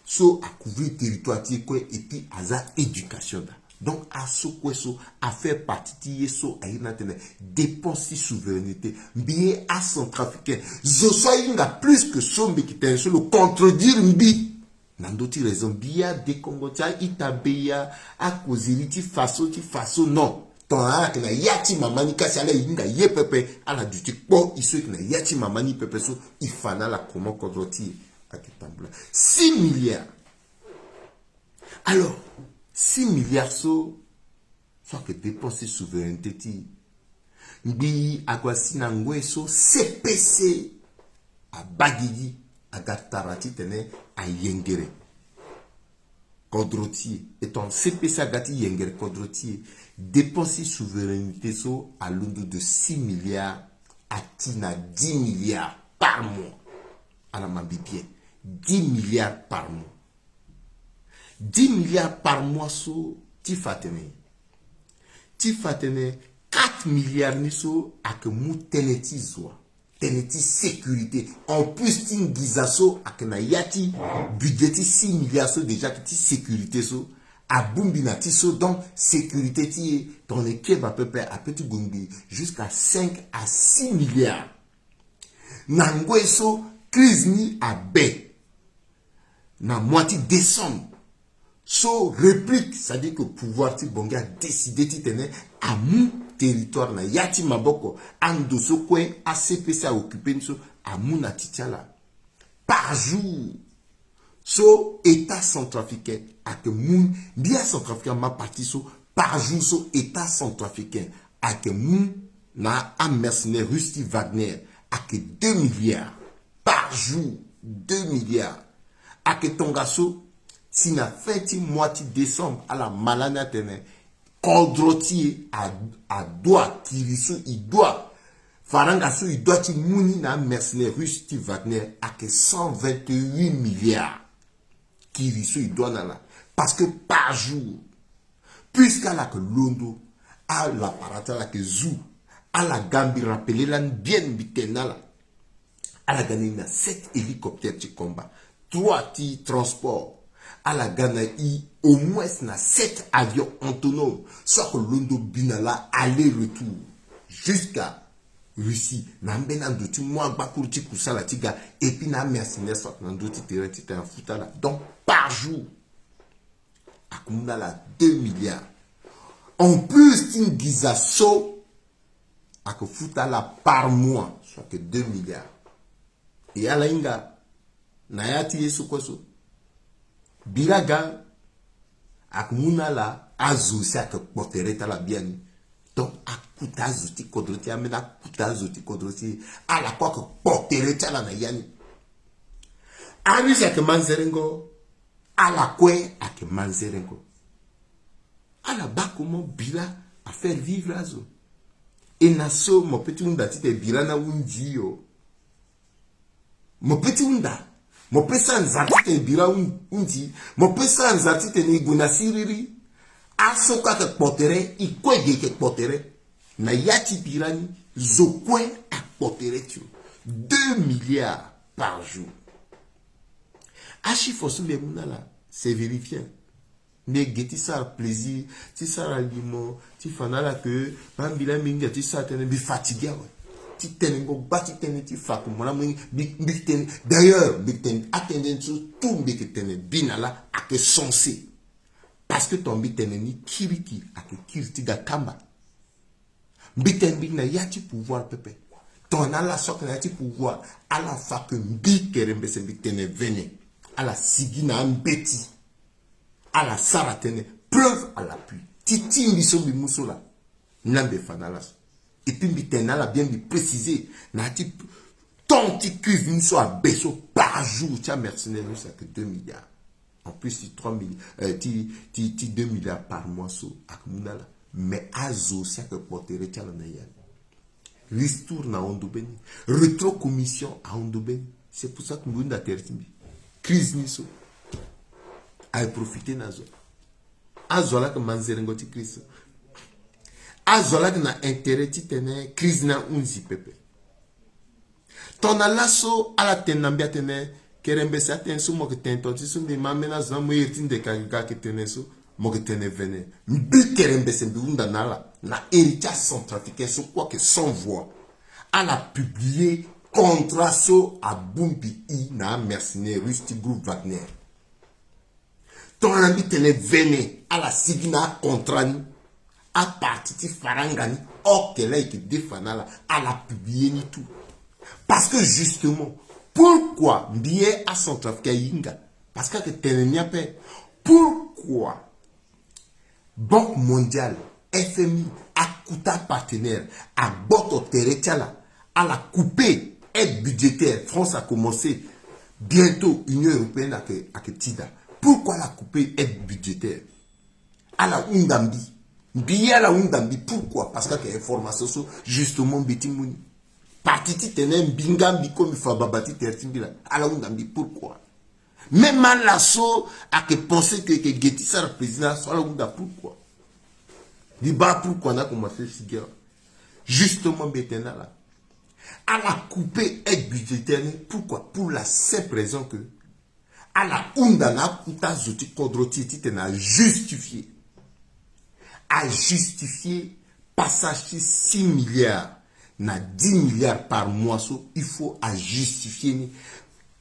so a couvrir territoire ti e kue, et puis aza éducation daa. Donc aso kue so a fait partie ti ye so a iri ni atene dépense ti souveraineté. Mbi ye acentrafricain, zo so a hinga plus que so mbi yeke tene so lo contredire mbi. Na ndö ti raison, mbi ye adekongo ti a-ita beya, akoziri ti faso ti faso, non. Tongana ala yeke na ya ti mama ni kasi ala hinga ye pepe, ala duti kpo e so e yeke na ya ti mama ni pepe so e fa na ala comment kodro ti e ayeke tambula. Six milliards. Alors six milliards so, so ayeke dépense ti souveraineté ti e. Ngbii ague asi na ngoi so C P C abaa gigi, aga tara titene ayengere kodro ti e. Etant C P C aga ti yengere kodro ti e, dépense ti souveraineté so alondo de six milliards ati na dix milliards par mois. Ala ma mbi bien, dix milliards par mois. Dix milliards par mois so ti fa tene, ti fa tene quatre milliards ni so ayeke mu tënë ti zo, tënë ti sécurité. En plus ti nginza so ayeke na ya ti budget ti six milliards so déjà ayeke ti sécurité so, abongbi na ti so. Donc sécurité ti e tongana e keba pepe ape ti gue ngbii jusqu'à cinq à six milliards. Na ngoi so crise ni abe na mois ti décembre, so réplique, c'est-à-dire que pouvoir ti Bangui a décidé titene amu territoire na ya ti maboko, ando so kue a C P C a occupé ni so amu na ti ti ala. Par jour so État centrafricain ayeke mu, mbi acentrafricain ama parti so, par jour so État centrafricain ayeke mu na amercenaire russe ti Wagner ayeke deux milliards par jour. Deux milliards. Ayeke tongaso si na fin ti mois ti décembre ala ma lani atene Kodro ti e a, a doit kiri so e doit, faranga so e doit ti mu ni na amercenaire russe ti Wagner ayeke cent vingt-huit milliards. Kiri so e doit na ala. Parce que par jour, puisque ala yeke londo, ala para ti ala yeke zu. Ala ga mbi rappeler lani bien, mbi tene na ala. Ala ga na e na sept hélicoptères ti combat, trois ti transport. Ala ga na e au moins na sept avions autonomes so ayeke londo bi na ala aller-retour jusqu'à Russie, na ambeni ando ti mu agbakuru ti kusala ti ga. Et puis na amercenaire so ayeke na ndö ti terrain titene afuta ala. Donc par jour, ayeke mu na ala deux milliards. En plus ti nginza so ayeke futa ala par mois so ayeke deux milliards. E ala hinga na ya ti ye so kue so. Bira ga ayeke mu na ala azo si ayeke kpo tere ti ala biani. Donc akuta azo ti kodro ti e, ambeni akuta azo ti kodro ti e, ala kue ayeke kpo tere ti ala na ya ni. Arusse ayeke manzerengo. Ala kue ayeke manzerengo. Ala baa comment Bira afaire vivre azo. E na so mo peut ti hunda titene Bira ni ahunzi yo. Mo peut ti hunda. Mo peut sara nzara titene Bira ahunzi. Mo peut sara nzara titene e gue na siriri. Aso kue ayeke kpo tere, e kue ge ayeke kpo tere. Na ya ti Bira ni, zo kue akpo tere ti lo. Deux milliards par jour. Achiffre so mbi mu na ala, c'est vérifié. Mbi ge ti sara plaisir, ti sara limo, ti fa na ala ke baa mbi laa mbi hinga ti sara tënë, mbi fatigué awe. Ti tene ngbogba ti tënë ti fa ke mo laa mo hinga, mbi, mbi tene. D'ailleurs mbi tene atënë so tout mbi yeke tene bi na ala ayeke sensé. Parce que tongana mbi tene ni kiriki ayeke kiri ti ga kamba. Mbi tene mbi na ya ti pouvoir pepe. Tongana ala so ayeke na ya ti pouvoir, ala fa ke mbi Kerembese mbi tene vene. Ala sigi na ambeti. Ala sara tënë, preuve à l'appui. Ti tingbi so mbi mu so laa, ni laa mbi fa na ala so. Et puis mbi tene na ala bien, mbi préciser na ya ti temps ti crise ni so abe so par jour ti amercenaire ni so ayeke deux milliards. En plus ti trois milliards, euh, ti, ti, ti deux milliards par mois so ayeke mu na ala. Mais azo si ayeke kpo tere ti ala na ya ni. Ristourne ahon ndo mbeni. Rétrocommission ahon ndo mbeni. C'est pour ça que mbi hunda tere ti mbi. Crise ni so, aye profité na azo. Azo laa ayeke manzerengo ti crise so. Azo laa ayeke na intérêt titene crise ni ahunzi pepe. Tongana laso ala tene na mbi atene, Kerembese, atënë so mo yeke tene tonga ti so mbi ma ambeni azo na mo iri ti ndeke ayeke ga ayeke tene so, mo yeke tene vene. Mbi Kerembese mbi hunda na ala, na héritier centrafricain so kue ayeke sans voix. Ala publier contrat so abongbi e na amercenaire russe ti groupe Wagner. Tongana mbi tene vene, ala sigi na akontrat ni, aparti ti faranga ni, oke laa e yeke defa na ala, ala publier ni tout. Parce que justement, pourquoi mbi ye acentrafricain ahinga? Parce que ayeke tene ni ape. Pourquoi Banque Mondiale, F M I, akuta partenaire, agboto tere ti ala, ala couper aide budgétaire. France a commencé, bientôt Union Européenne ayeke, ayeke tida. Pourquoi ala couper aide budgétaire? Ala hunda mbi. Mbi ye ala hunda mbi. Pourquoi? Parce que ayeke information so justement mbi ti mu ni. Parti titene mbi nga mbi kue mbi fa baba ti tere ti mbi laa. Ala hunda mbi pourquoi? Même ala so ayeke pensé que, que ge ti sara président so, ala hunda pourquoi? Mbi baa pourquoi na commencé sigi awe. Justement mbi tene na ala, ala couper aide budgétaire ni. Pourquoi? Pour la simple raison que ala hunda na akuta zo ti kodro ti e titene ajustifier, ajustifier passage ti six milliards na dix milliards par mois so. Il faut ajustifier ni.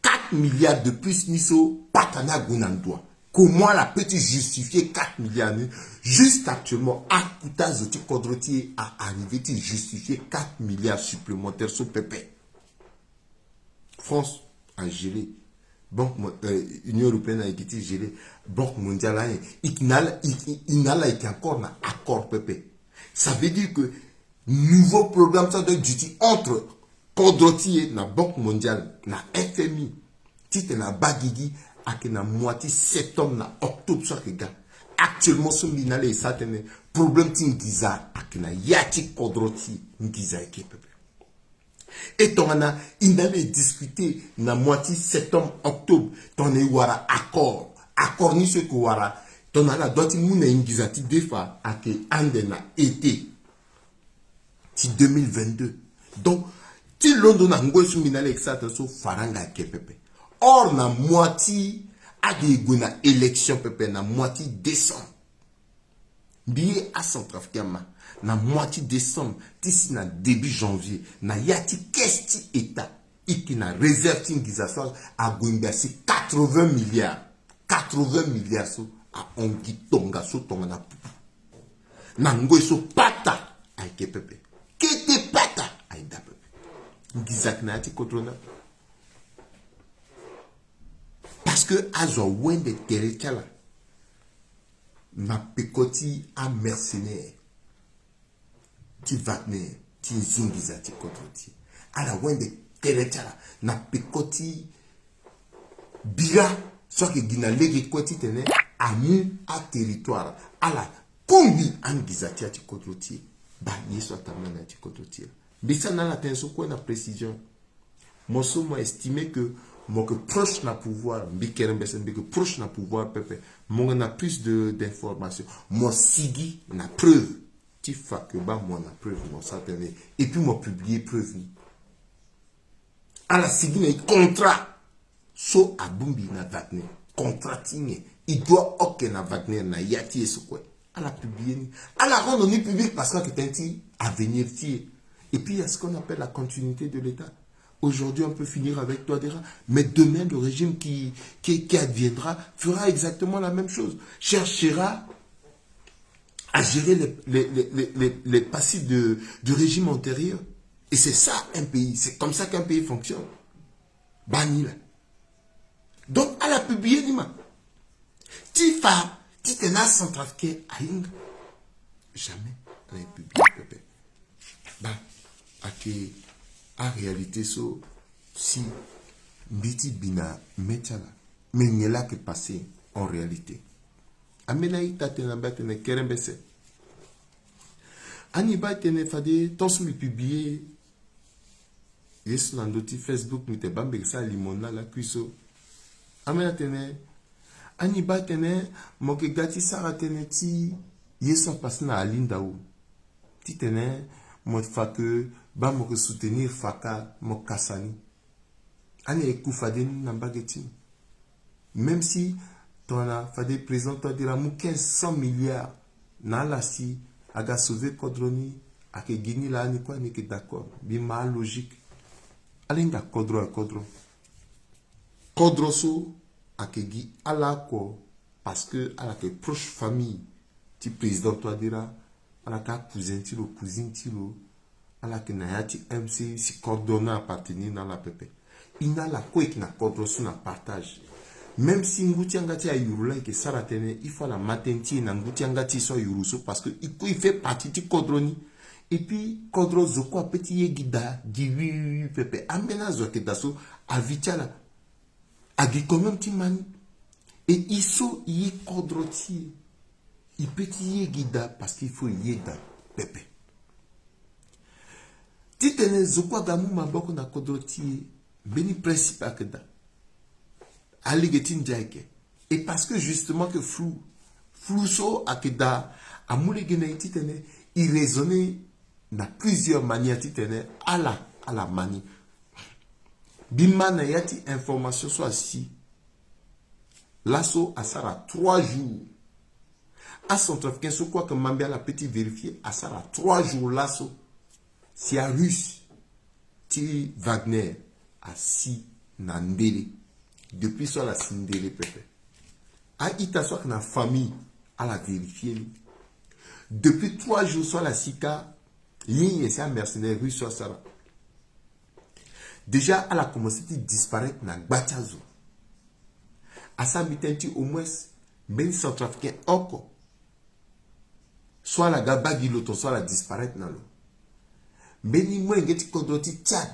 Quatre milliards de plus ni so, pata ni ague na ndoa. Comment ala peut ti justifier quatre milliards ni? Juste actuellement akuta zo ti kodro ti e a arrivé ti justifier quatre milliards supplémentaires so pepe. France a gelé. Banque Mo-, euh, Union Européenne ayeke ti gelé. Banque Mondiale aye, e na ala, e, e, e na ala ayeke encore na accord pepe. Ça veut dire que nouveau programme so adoit duti entre kodro ti e na Banque Mondiale na F M I titene abaa gigi ayeke na mois ti septembre na octobre so ayeke ga. Actuellement so mbi na ala e sara tënë, Problème ti nginza ayeke na ya ti kodro ti e. Nginza ayeke pepe. E tongana e na lo e discuter na mois ti septembre, octobre, tongana e wara accord, accord ni so e yeke wara, tongana ala dua ti mu na e nginza ti defa ayeke ande na été ti deux mille vingt-deux. Donc ti londo na ngoi so mbi na ala e sara tënë so, faranga ayeke pepe. Or na mois ti, ade e gue na élection pepe na mois ti décembre. Mbi ye acentrafricain ama, na mois ti décembre ti si na début janvier, na ya ti caisse ti état, e yeke na réserve ti nginza so ague ngbia si quatre-vingts milliards. Quatre-vingts milliards so ahon gi tongaso tongana pupu. Na ngoi so pata ayeke pepe. Kete pata aye daa pepe. Nginza ayeke na ya ti kodro ni. Parce que azo awende tere ti ala na peko ti amercenaire ti Wagner ti zi nginza ti kodro ti e. Ala wende tere ti ala na peko ti bira so ayeke gi na lege kue titene amu aterritoire. Ala kungbi anginza ti ya ti kodro ti e. Baa ye so atambula na ya ti kodro ti e. Mbi sara na ala tënë so kue na précision. Mo so mo estime que mo yeke proche na pouvoir, mbi kerembese mbi yeke proche na pouvoir pepe, mo yeke na plus de, d'information. Mo sigi na preuve ti fa que baa mo na preuve, mo sara tënë. Et puis mo publier preuve ni. Ala sigi na e contrat so abongbi na Wagner. Contrat ti nyen? E doit ok na Wagner na ya ti e so kue. Ala publier ni. Ala rendre ni public parce que ayeke tënë ti avenir ti e. Et puis il y a ce qu'on appelle la continuité de l'État. Aujourd'hui, on peut finir avec Touadéra, mais demain, le régime qui, qui, qui adviendra fera exactement la même chose, cherchera à gérer les, les, les, les, les, les passifs de, du régime antérieur. Et c'est ça un pays, c'est comme ça qu'un pays fonctionne. Baa ni laa. Donc ala publier ni ma. Ti fa titene acentrafricain ahinga. Jamais ala ye publier pepe. Baa, ayeke aréalité so si mbi ti bi na mê ti ala. Mais nyen laa ayeke passé en réalité? Ambeni a-ita atene na mbi atene kerembese. Ani baa atene fade tant so mbi publier ye so na ndö ti Facebook, mbi tene baa mbi yeke sara limon na lakui so. Ambeni atene, ani baa atene mo yeke ga ti sara tënë ti ye so apase na Ali Ndao. Titene mo fa que baa mo yeke soutenir Faka, mo kasa ni. Ani aye ku fade ni na mbage ti mo. Même si tongana fade président Touadéra amu quinze cents milliards na ala si aga sauver kodro ni, ayeke gi ni laa ni kue ani yeke d'accord. Mbi ma alogique. Ala hinga kodro akodro. Kodro so ayeke gi ala oko parce que ala yeke proche famille ti président Touadéra. Ala yeke acousin ti lo, cousine ti lo. Ala yeke na ya ti M C U si kodro ni appartenir na ala pepe. E na ala kue e yeke na kodro so na partage. Même si ngu ti yanga ti e ayuru laa e yeke sara tënë, il faut ala ma tënë ti e na ngu ti yanga ti e so ayuru so parce que e kue e fait partie ti kodro ni. Et puis kodro zo kue apeut ti ye gi daa gi wi wi wi pepe. Ambeni azo ayeke daa so avi ti ala agi quand même ti ma ni. E e so e ye kodro ti e, e peut ti ye gi daa parce que il faut e ye daa pepe. Titene zo kue aga amu maboko na kodro ti e, mbeni principe ayeke daa. Alege ti ndia ayeke. Et parce que justement que flou, flou so ayeke daa amu lege na e titene e raisonner na plusieurs manières titene ala, ala ma ni. Mbi ma na ya ti information so asi. Laso asara trois jours. Acentrafricain so kue ayeke ma mbi ala peut ti vérifier, asara trois jours laso si arusse ti Wagner asi na ndele. Depuis so ala si ndele pepe. A-ita so ayeke na famille ala vérifier ni. Depuis trois jours so ala si kâ, ye nyen si amercenaire russe so asara? Déjà ala commencé ti disparaître na gba ti azo. Asara mbi tënë ti au moins mbeni centrafricain oko so ala ga baa gi lo tongaso ala disparaître na lo. Mbeni molenge ti kodro ti Tchad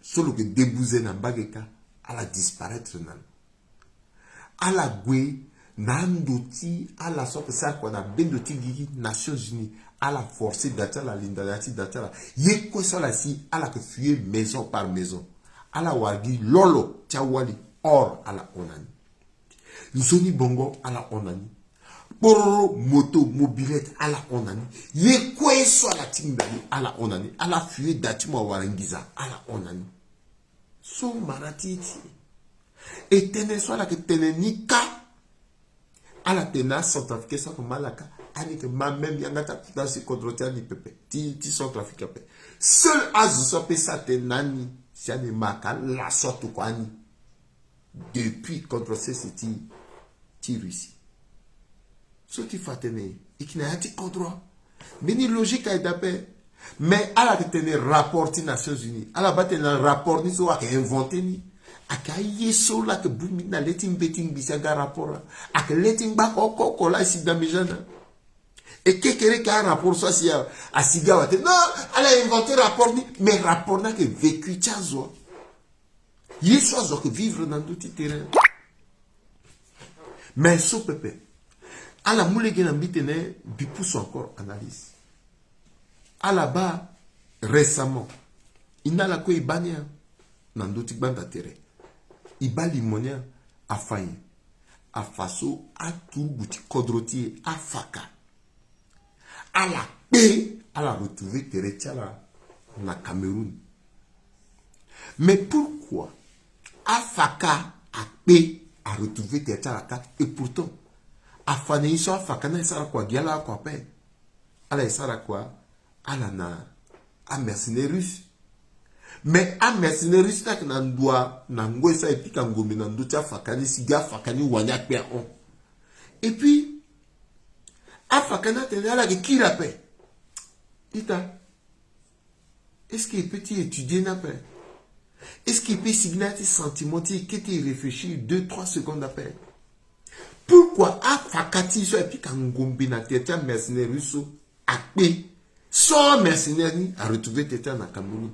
so lo yeke débouze na mbage kâ, ala disparaître na lo. Ala gue Na ndo ti ala so ayeke sara kua na bendo ti gigi, Nations Unies, ala forcé da ti ala, linda da ti da ti ala. Ye kue so ala si, ala yeke fuyé maison par maison. Ala wara gi lolo ti awali, or ala hon na ni. Nzoni bongo ala hon na ni. Kpororo, moto, mobilette, ala hon na ni. Ye kue so ala tinda ni, ala hon na ni. Ala fuyé da ti mo awara nginza, ala hon na ni. So mara ti e ti e. E tënë so ala yeke tene ni kâ. Ala tene na acentrafricain so ayeke ma ala kâ. Ani yeke ma même yanga ti akota si kodro ti ani pepe. Ti, ti Centrafrique ape. Seul azo so ape sara tënë na ani, si ani ma ka laso atokua ani. Depuis contre sese ti, ti Russie. So ti fa tene e yeke na ya ti kodro. Mbeni logique aye daa ape. Mais ala yeke tene rapport ti Nations Unies. Ala baa tene na rapport ni so ayeke inventé ni. Ayeke aye so la ayeke bongbi na le ti mbeti ngbi si aga rapport la. Ayeke le ti ngbako oko oko la asi damiger na. E kekereke arapport so asi a, asi ga awe atene non, ala inventé rapport ni. Mais rapport ni ayeke vécu ti azo. Ye so azo ayeke vivre na ndö ti terrain. Mais so pepe, ala mu lege na mbi tene mbi pusu encore analyse. Ala baa récemment, e na ala kue e baa ni a, na ndö ti gbanda tere. E baa limo ni a, afa nyen? Afa so aturugu ti kodro ti e afaka. Ala kpe, ala retrouver tere ti ala na Cameroun. Mais pourquoi afaka akpe, aretrouver tere ti ala kâ? Et pourtant afa na ye so afaka ni aye sara kua gi ala oko ape. Ala ye sara kua ala na amercenaire russe. Mais amercenaire russe ni ayeke na ndua na ngoi so aye pika ngombe na ndö ti afaka ni si gi afaka ni wani akpe ahon. Et puis afaka ni atene ala yeke kiri ape. Ita, est-ce que e peut ti étudier ni ape? Est-ce que e peut sigi na ya ti sentiment ti e kete e réfléchir deux trois secondes ape? Pourquoi afaka ti e so aye pika ngombe na tere ti amercenaire russe so akpe, so amercenaire ni aretrouver tere ti ala na Cameroun?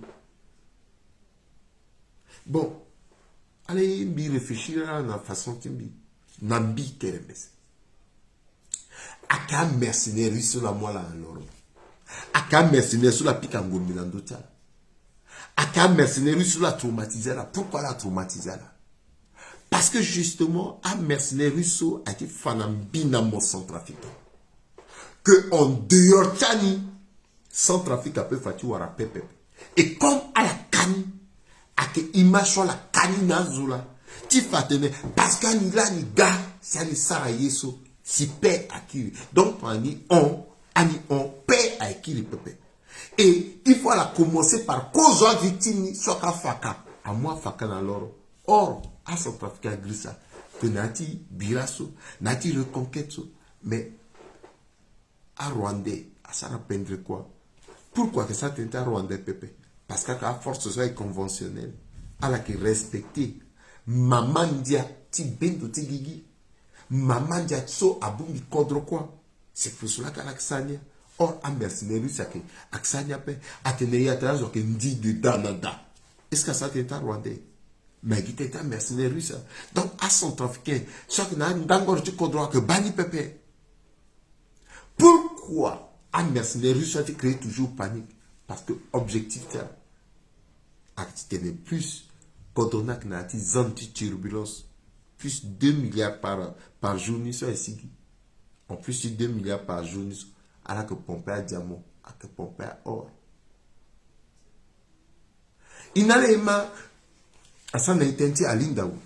Bon, ala ye mbi réfléchir ala na façon ti mbi, na mbi kerembese. Ayeke amercenaire russe so la mu ala na loro. Ayeke amercenaire so la pika ngombe na ndö ti ala. Ayeke amercenaire russe so la traumatiser ala. Pourquoi la traumatiser ala? Parce que justement amercenaire russe so ayeke fa na mbi na mo centrafricain que en dehors ti ani, Centrafrique ape fa ti wara pepe. Et comme ala ka ni, ayeke image so ala ka ni na azo la ti fa atene parce que ani laa ani ga si ani sara ye so, si paix akiri. Donc ani hon, ani hon, paix ayeke kiri pepe. Et il faut ala commencer par kozo avictime ni so ayeke afaka. Amu afaka na loro. Or acentrafricain agrisa que na ya ti bira so, na ya ti reconquête so. Mais arwandais asara pendre kua. Pourquoi ayeke sara tënë ti arwandais pepe? Parce que ayeke aforce so ayeke conventionnel. Ala yeke respecter mama ndia ti bendo ti gigi. Mama ndia so abongbi kodro kua. C'est pour cela que ala yeke sara ni. Or amercenaire russe ayeke, ayeke sara ni ape. Atene ye atene azo ayeke ndi de da na da. Est-ce que asara tënë ti arwandais? Mais ayeke gi tënë ti amercenaire russe. Donc acentrafricain so ayeke na andangoro ti kodro ayeke baa ni pepe. Pourquoi amercenaire russe so ayeke créer toujours panique? Parce que objectif ti ala ayeke ti tene plus kodro ni ayeke na ya ti zone ti turbulence. Plus deux milliards par, par jour ni so aye sigi. En plus ti deux milliards par jour ni so, ala yeke pomper adiamant, ayeke pomper aor. E na ala e ma asara na e tënë ti Alinda Wo.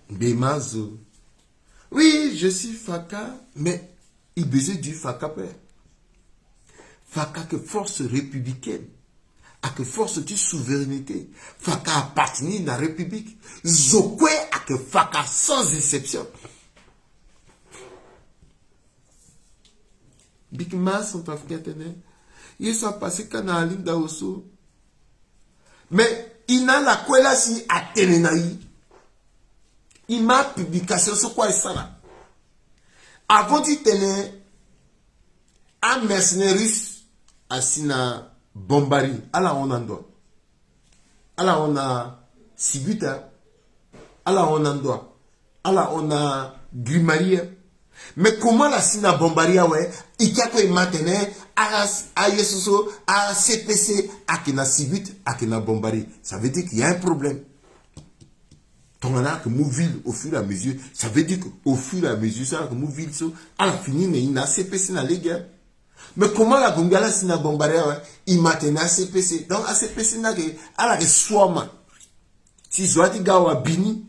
Mbi e ma azo. Oui, je suis faka, mais e besoin du faka ape. Faka ayeke force républicaine, ayeke force ti souveraineté. Faka appartenir na république. Zo kue ayeke faka sans exception. Mbi yeke ma acentrafricain atene ye so apasé kâ na Alinda Wo so. Mais e na ala kue la si atene na e. E ma publication so kue aye sara. Avant ti tene amercenaires asi na Bombari, ala hon na ndo? Ala hon na Siguta? Ala hon na ndo wa? Ala hon na Grimari. Mais comment ala si na Bombari awe? E ke ako e ma atene a, aye so so, a C P C ayeke na Sibiti, ayeke na Bombari. Ça veut dire qu'il y a un problème. Tongana ayeke mu ville au fur et à mesure, ça veut dire que au fur et à mesure so ala yeke mu ville so, ala fini na e na C P C na lege. Mais comment ala gue ngbi ala si na Bombari awe? E ma atene a C P C. Donc a C P C ni ayeke, ala yeke suama. Si zo ya ti ga awe abini,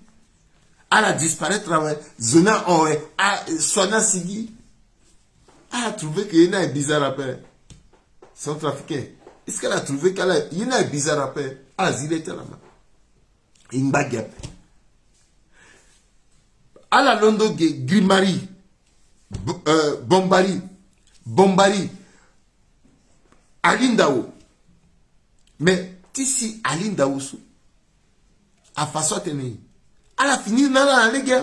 ala disparaître awe, zo ni ahon awe, a, so ni asigi. Ala trouver que ye ni aye bizarre ape. Centrafricain, est-ce que ala trouver que ala, ye ni aye bizarre ape? Ala zi le ti ala ma. E ngba gi ape. Ala londo ge, Grimari, Bo-, euh, Bombari, Bombari, Alindao. Mais ti si Alindao so, afa so atene, ala fini na ala na lege.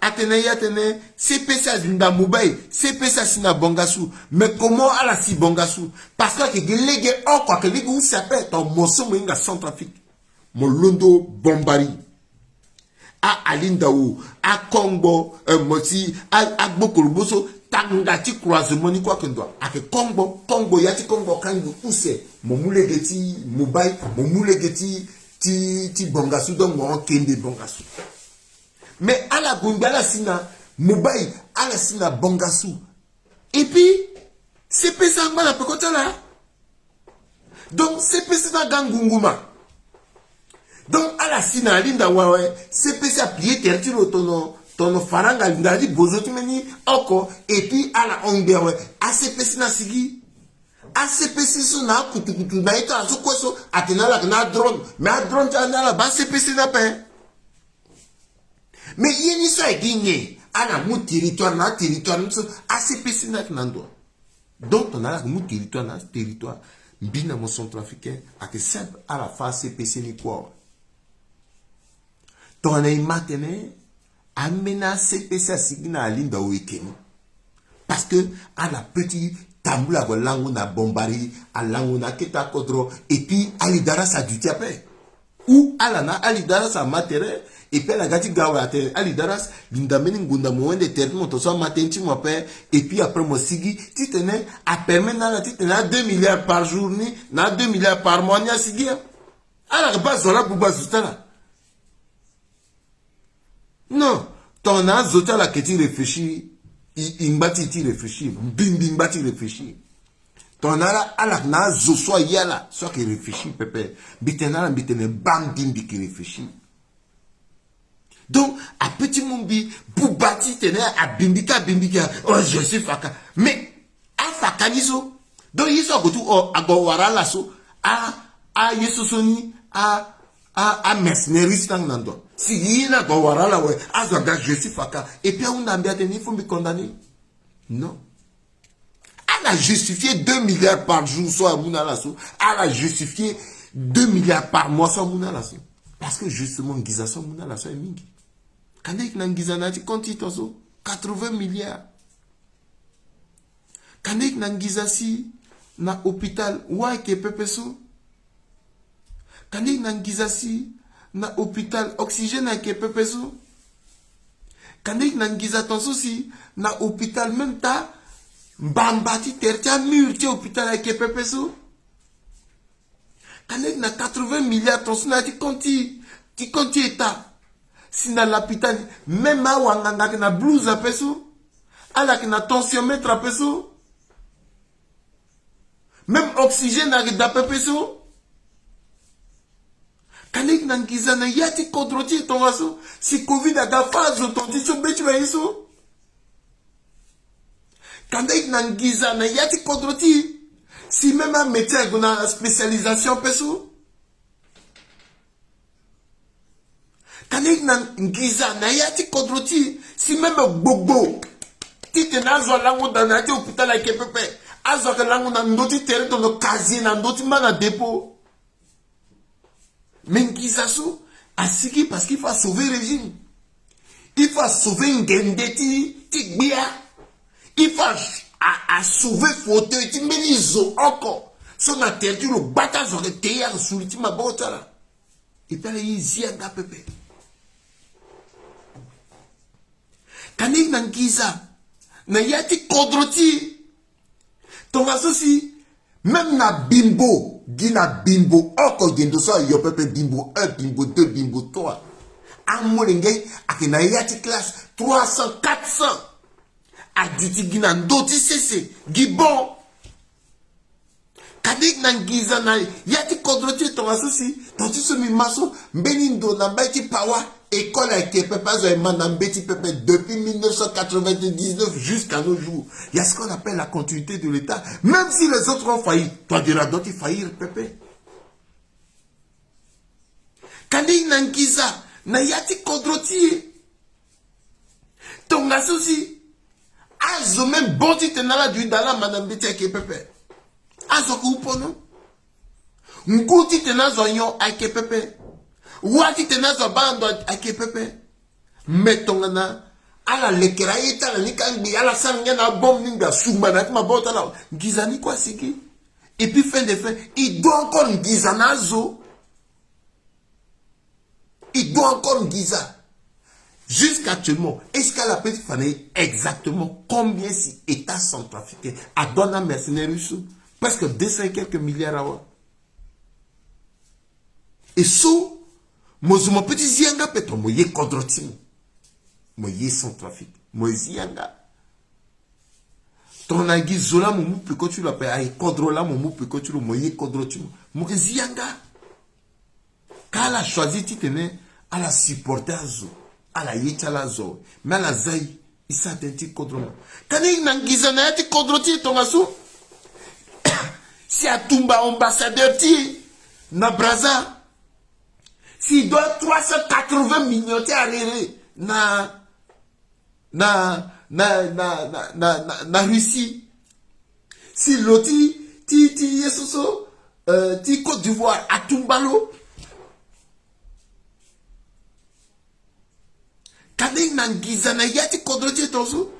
Atene ye atene C P C azinda Mobay, C P C asi na Bangassou. Mais comment ala si Bangassou? Parce que ayeke gi lege oko, ayeke lege use ape. Tongana mo so mo hinga Centrafrique, mo londo Bombari, a Alindao, a Kongbo, eh, mo si a, agbokolobo so, tanga ti croisement ni kue ayeke ndo wa? Ayeke Kongbo. Kongbo, ya ti Kongbo akangi use, mo mu lege ti Mobay, mo mu lege ti, ti, ti Bangassou, donc mo hon kende Bangassou. Mais ala gue ngbi ala si na Mobay, ala si na Bangassou. Et puis C P C angba na peko ti ala. Donc C P C ni aga ngunguma. Donc ala si na Alindao awe, C P C apillé tere ti lo tono, tono faranga, alinda ti bozo ti mbeni oko. Et puis ala hon ngbi awe, a C P C ni asigi. A C P C so na akutukutu na ye ti ala so kue so, atene ala yeke na adrone. Mais adrone ti ala ni ala baa C P C ni ape. Mais ye ni so ayeke gi nyen? Ala mu territoire na territoire ni so, a C P C ni ayeke na ndo wa? Donc tongana ala yeke mu territoire na territoire, mbi na mo Centrafricain, ayeke simple, ala fâ a C P C ni kue awe. Tongana e ma atene ambeni a C P C asigi na Alindao, e ke ni. Parce que ala peut ti tambula ague lango na Bombari, alango na akete akodro, et puis Ali Darras aduti ape. Ou ala na Ali Darras ama tere, et puis ala ga ti ga awe atene Ali Darras, linda mbeni ngonda mo wende tere ti mo, tongaso ama tënë ti mo ape. Et puis après mo sigi titene apermet na ala titene a deux milliards par jour ni, na a deux milliards par mois ni asigi. Ala yeke baa zo ala gbu baa zo ti ala. Non. Tongana azo ti ala ayeke ti réfléchir, e, e ngba ti e ti réfléchir. Mbi, mbi ngba ti réfléchir. Tongana ala, ala yeke na azo so aye ala so ayeke réfléchir pepe, mbi tene na ala, mbi tene baa mbi, mbi yeke réfléchir. Donc ape ti mu mbi buba titene abimbi ka, abimbi ka, oh, je suis faka. Mais afaka ni so. Donc ye so ague ti, oh, ague wara ala so, a, a ye so so ni, a, a, a mercenaires ti tanga na ndo. Si ye ni ague wara ala awe, azo aga je suis faka. Et puis ahunda mbi atene il faut mbi condamner. Non. Ala justifier deux milliards par jour so amu na ala so. Ala justifier deux milliards par mois so amu na ala so. Parce que justement nginza so amu na ala so aye mingi. Kanda e yeke na nginza na ya ti compte ti e tongaso, quatre-vingts milliards. Kanda e yeke na nginza si na hôpital, wâ ayeke pepe so. Kanda e yeke na nginza si na hôpital, oxygène ayeke pepe so. Kanda e yeke na nginza tongaso si na hôpital, même ta mbamba ti tere ti amur ti hôpital ayeke pepe so. Kanda e yeke na quatre-vingts milliards tongaso na ya ti compte ti, ti compte ti État. Si na lapitali, même awanganga ayeke na blouse ape so. Ala yeke na tensiomètre ape so. Même oxygène ayeke daa pepe so. Kanda e yeke na nginza na ya ti kodro ti e tongaso, si covid aga fâ azo tonga ti so be ti lo aye so. Kanda e yeke na nginza na ya ti kodro ti e, si même amédecin ague na spécialisation ape so. Kanda e yeke na nginza na ya ti kodro ti e, si même gbogbo titene azo alango daa na ya ti hôpital ayeke pepe. Azo ayeke lango na ndö ti tere tono casier na ndö ti mâ na dépôt. Mais nginza so asigi parce qu'il faut asauver régime. Il faut asauver ngende ti, ti gbia. Il faut a, a, asauver fauteuil ti mbeni zo oko. So na tere ti lo gbata zo ayeke te, ayeke su li ti maboko ti ala. E pe ala ye zi aga pepe. Kani na ngiza na ya ti kodro ti e. Tongaso si même na Bimbo, gi na Bimbo oko gendo so ayo pepe, Bimbo un, Bimbo deux, Bimbo trois. Amolenge ayeke na ya ti classe trois cents, quatre cents. Aduti gi na ndö ti sese gi bon. Kani na ngiza na ya ti kodro ti e tongaso si, tongaso so mbi ma so, mbeni ndo na mbai ti Pawa, école ayeke pepe, azo aye ma na mbeti pepe depuis mille neuf cent quatre-vingt-dix-neuf jusqu'à nos jours. Il y a ce qu'on appelle la continuité de l'État. Même si les autres ont failli, Touadéra doit faillir pepe. Kani na ngiza na ya ti kodro ti e. Tongaso si azo même bon titene ala duti da ala ma na mbeti ayeke pepe. Azo ayeke upono. Ngu titene azo anyon ayeke pepe. Wa titene azo abaa ndo ayeke pepe. Me tongana ala lekere aye ti ala ni kangbi, ala sara ngia na abombe ni ngbi asungba na ya ti maboko ti ala. Ngiza ni kue asigi. Et puis fin de fin, e doit encore ngiza na azo. E doit encore ngiza. Jusqu'actuellement, est-ce qu'ala peut ti fa na e exactement combien si État centrafricain adua na mercenaire so? Presque deux cents et quelques milliards awa. E so mo zo mo peut ti zi yanga ape, to mo ye kodro ti mo. Mo ye Centrafrique, mo zi yanga. Tongana gi zo laa mo mu peko ti lo ape, aye kodro laa mo mu peko ti lo, mo ye kodro ti mo, mo yeke zi yanga. Ka ala choisir titene ala supporter azo, ala ye ti ala azo awe. Me ala za e, e sara tënë ti kodro ma. Kani na ngiza na ya ti kodro ti e tongaso si atumba ambassadeur ti e na Brazza, si e doit trois cent quatre-vingts millions ti arere na na na na na na na na Russie. Si lo ti ti ti ye so so, euh, ti Côte d'Ivoire atumba lo. Kani na ngiza na ya ti kodro ti e tongaso.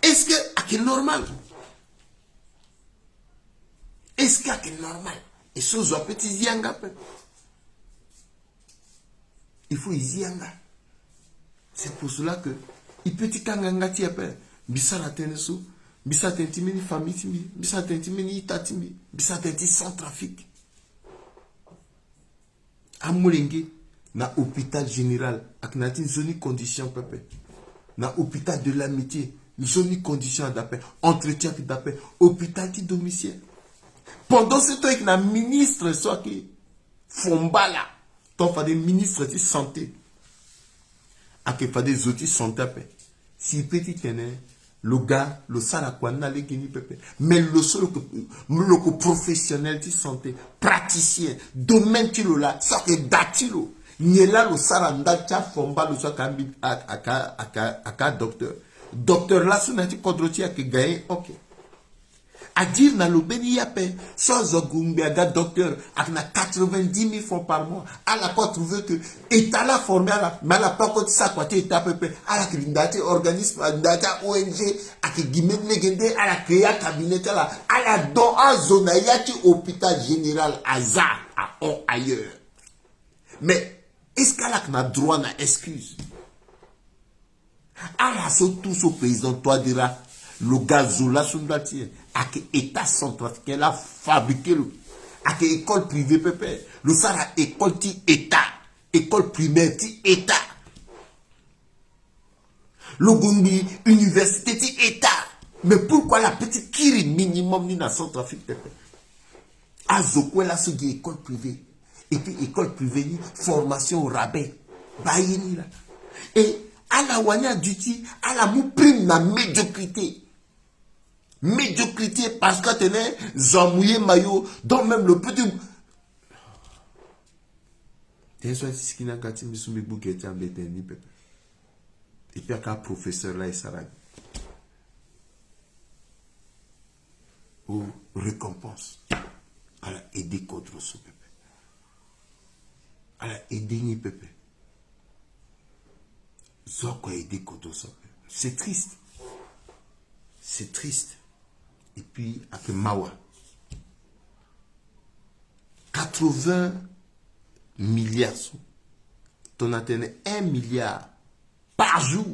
Est-ce que ayeke normal? Est-ce que ayeke normal? E so zo ape ti zi yanga ape. Il faut e zi yanga. C'est pour cela que e peut ti kanga yanga ti e ape. Mbi sara tënë so, mbi sara tënë ti mbeni famille ti mbi, mbi sara tënë ti mbeni ita ti mbi, mbi sara tënë ti Centrafrique. Amolenge, na hôpital général ayeke na ya ti nzoni condition pepe. Na hôpital de l'Amitié, nzoni condition ayeke da ape, entretien ayeke da ape, hôpital ti domicile. Pendant ce temps ayeke na ministre so ayeke Fombala, to fade ministre ti santé. Ayeke fade zo ti santé ape. Si e peut ti tene lo ga lo sara kua ni na lege ni pepe. Mais lo so lo yeke, lo yeke professionnel ti santé, praticien, domaine ti lo laa so ayeke da ti lo. Nyen laa lo sara ndali ti afomba lo so ayeke ambi, ayeke, ayeke, ayeke adocteur. Docteur laa so na ya ti kodro ti e ayeke ga ye, ok. Adiri na lo mbeni ye ape, so azo ague ngbe aga docteur, ayeke na quatre-vingt-dix mille francs par mois. Ala kue atrouve que État la aforme ala, mais ala pe akue ti sara kua ti État pepe. Ala yeke li nda ti organisme, nda ti a-O N G, ayeke gi mbeni lege nde ala créer acabinet ti ala. Ala don azo na ya ti hôpital général aza, ahon ailleurs. Mais est-ce que ala yeke na droit na excuse? Ala so tout so président Touadéra, lo ga zo laso nda ti e, ayeke État centrafricain la afabriqué lo. Ayeke école privée pepe. Lo sara école ti État, école primaire ti État. Lo gue ngbi université ti État. Mais pourquoi ala pe ti kiri minimum ni na Centrafrique pepe? Azo kue laso gi école privée. Et puis école privée ni, formation au rabais. Baa ye ni laa. Et ala wani aduti, ala mu prime na médiocrité. Médiocrité parce que atene zo amu ye mayo, donc même lo peut ti. Tënë so ati siki na ga ti mbi so mbi gbu gere ti ambe tënë ni pepe. Et puis aka professeur la e sara ni. O récompense. Ala aidé kodro so pepe. Ala aidé ni pepe. Zo oko aidé kodro so pepe. C'est triste. C'est triste. Et puis ayeke mawa. Quatre-vingts milliards so Tongana atene un milliard par jour,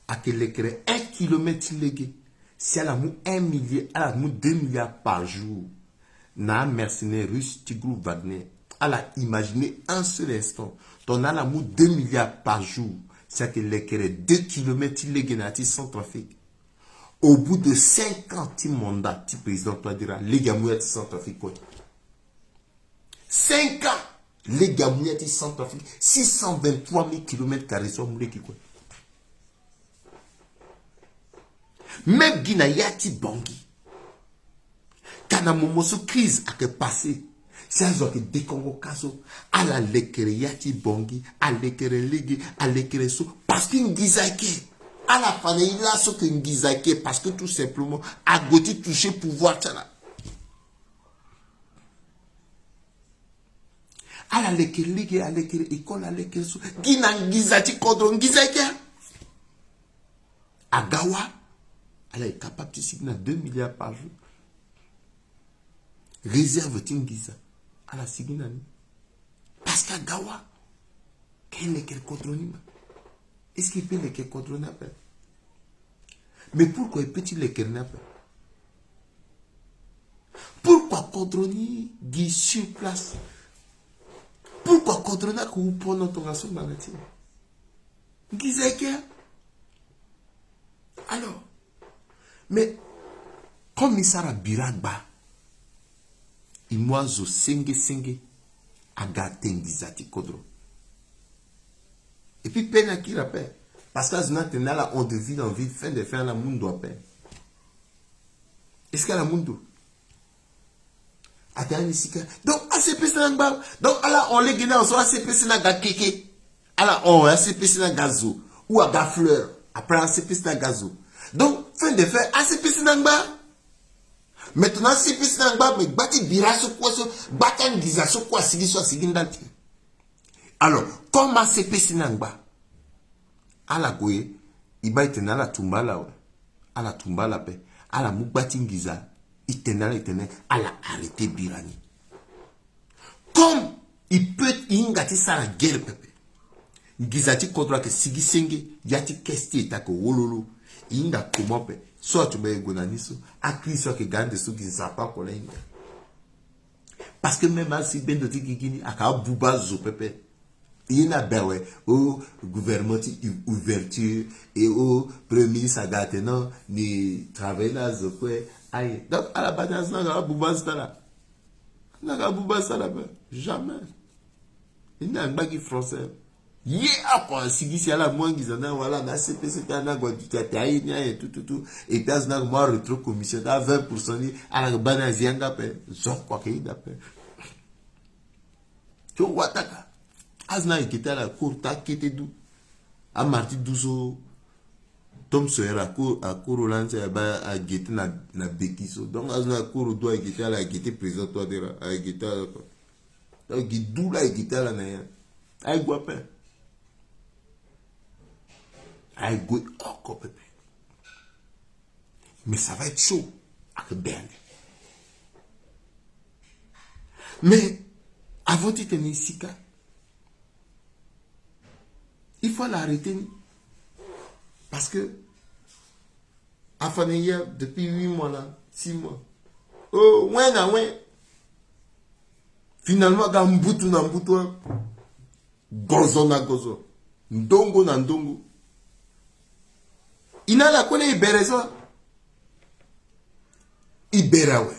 ayeke lekere un kilomètre ti lege. Si ala mu un milliard, ala mu deux milliards par jour na amercenaire russe ti groupe Wagner, ala imagine un seul instant, tongana ala mu deux milliards par jour, si ayeke lekere deux kilomètre ti lege na ya ti Centrafrique, au bout de cinq ans ti mandat ti président Touadéra, lege amu ya ti Centrafrique kue. Cinq ans. Lege amu ya ti Centrafrique, six cent vingt-trois mille kilomètres carrés so amu lege kue. Même gi na ya ti Bangui, ka na momo so crise ayeke passé, si azo ayeke dekongo ka so, ala lekere ya ti Bangui, alekere lege, alekere so, parce que nginza ayeke. Ala fa na e laso ke nginza ayeke, parce que tout simplement ague ti toucher pouvoir ti ala. Ala leke lege, aleke école, aleke so. Gi na nginza ti kodro, nginza ayeke. Aga wa, ala est capable ti sigi na deux milliards par jour. Réserve ti nginza, ala sigi na ni. Parce que aga wa. Ke lekere kodro ni ma. Est-ce qu'il peut lekere kodro ni ape? Mais pourquoi il peut ti lekere ni ape? Pourquoi kodro ni gi sur place? Pourquoi kodro ni ayeke wu pono tongaso ngbanga ti e? Nginza ayeke. Alors, mais comme e sara bira gba, e mu azo senge senge aga ate nginza ti kodro. Et puis peine akiri ape. Parce que azo ni atene ala hon de ville en ville, fin de fin ala mu ndo ape. Est-ce que ala mu ndo? Atene ni sika. Donc A C P C na ngba. Donc ala hon lege ni awe so A C P C na aga keke. Ala hon A C P C na aga zo ou aga fleur. Après A C P C na aga zo. Donc fin de fin A C P C na ngba. Maintenant A C P C na ngba, mais gba ti bira so kue so, gba ti anginza so kue asigi so asigi ndali ti. Alors, comme A C P C na ngba, ala gue, e baa e tene ala tumba ala awe. Ala tumba ala ape. Ala mu gba ti nginza, e tene ala, e tene ala arrêter bira ni. Comme e peut, e hinga ti sara guerre pepe. Nginza ti kodro ayeke sigi senge, ya ti caisse ti État ayeke wololo. E hinga comment pe? So atuba e gue na ni so, akiri so ayeke ga ande so gi Nzapa oko la hinga. Parce que même asi bendo ti gigi ni ayeke abuba zo pepe. Ye ni abe awe, o gouvernement ti ouverture, et o premier ministre aga atene non, ni travailler na azo kue. Aye. Donc ala baa ni azo ni aga abuba azo ti ala. Ni aga abuba azo ti ala ape. Jamais. E ni angba gi français. Ye oko asigi si ala mu anginza ni awe, ala na A C P C ti ala ni ague aduti ate aye ni aye tout tout tout. Et puis azo ni aga mu arétrocommission ti a vingt pour cent ni, ala ga baa ni azi yanga ape. Zo oko ayeke hinda ape. Ti wataka. Azo ni ayeke gi ti ala koro ti akete du. Amara ti du so. Tom Sawyer akoro, akoro lani so ayeke baa ayeke gi ti na, na beki so. Donc azo ni akoro du ayeke gi ti ala, ayeke gi ti président Touadéra, ayeke gi ti ala kua. Donc gi du la ayeke gi ti ala na ya. Aye gue ape. Aye gue oko pepe. Mais ça va être chaud. Ayeke be ande. Mais avant ti tene e sika, il faut ala arrêter ni. Parce que afa na e ya depuis huit mois la, six mois. Oh, wen na wen. Finalement aga mbutu na mbutu, hein. Gozo na gozo. Ndongo na ndongo. E na ala kue la e bere so. E bere awe.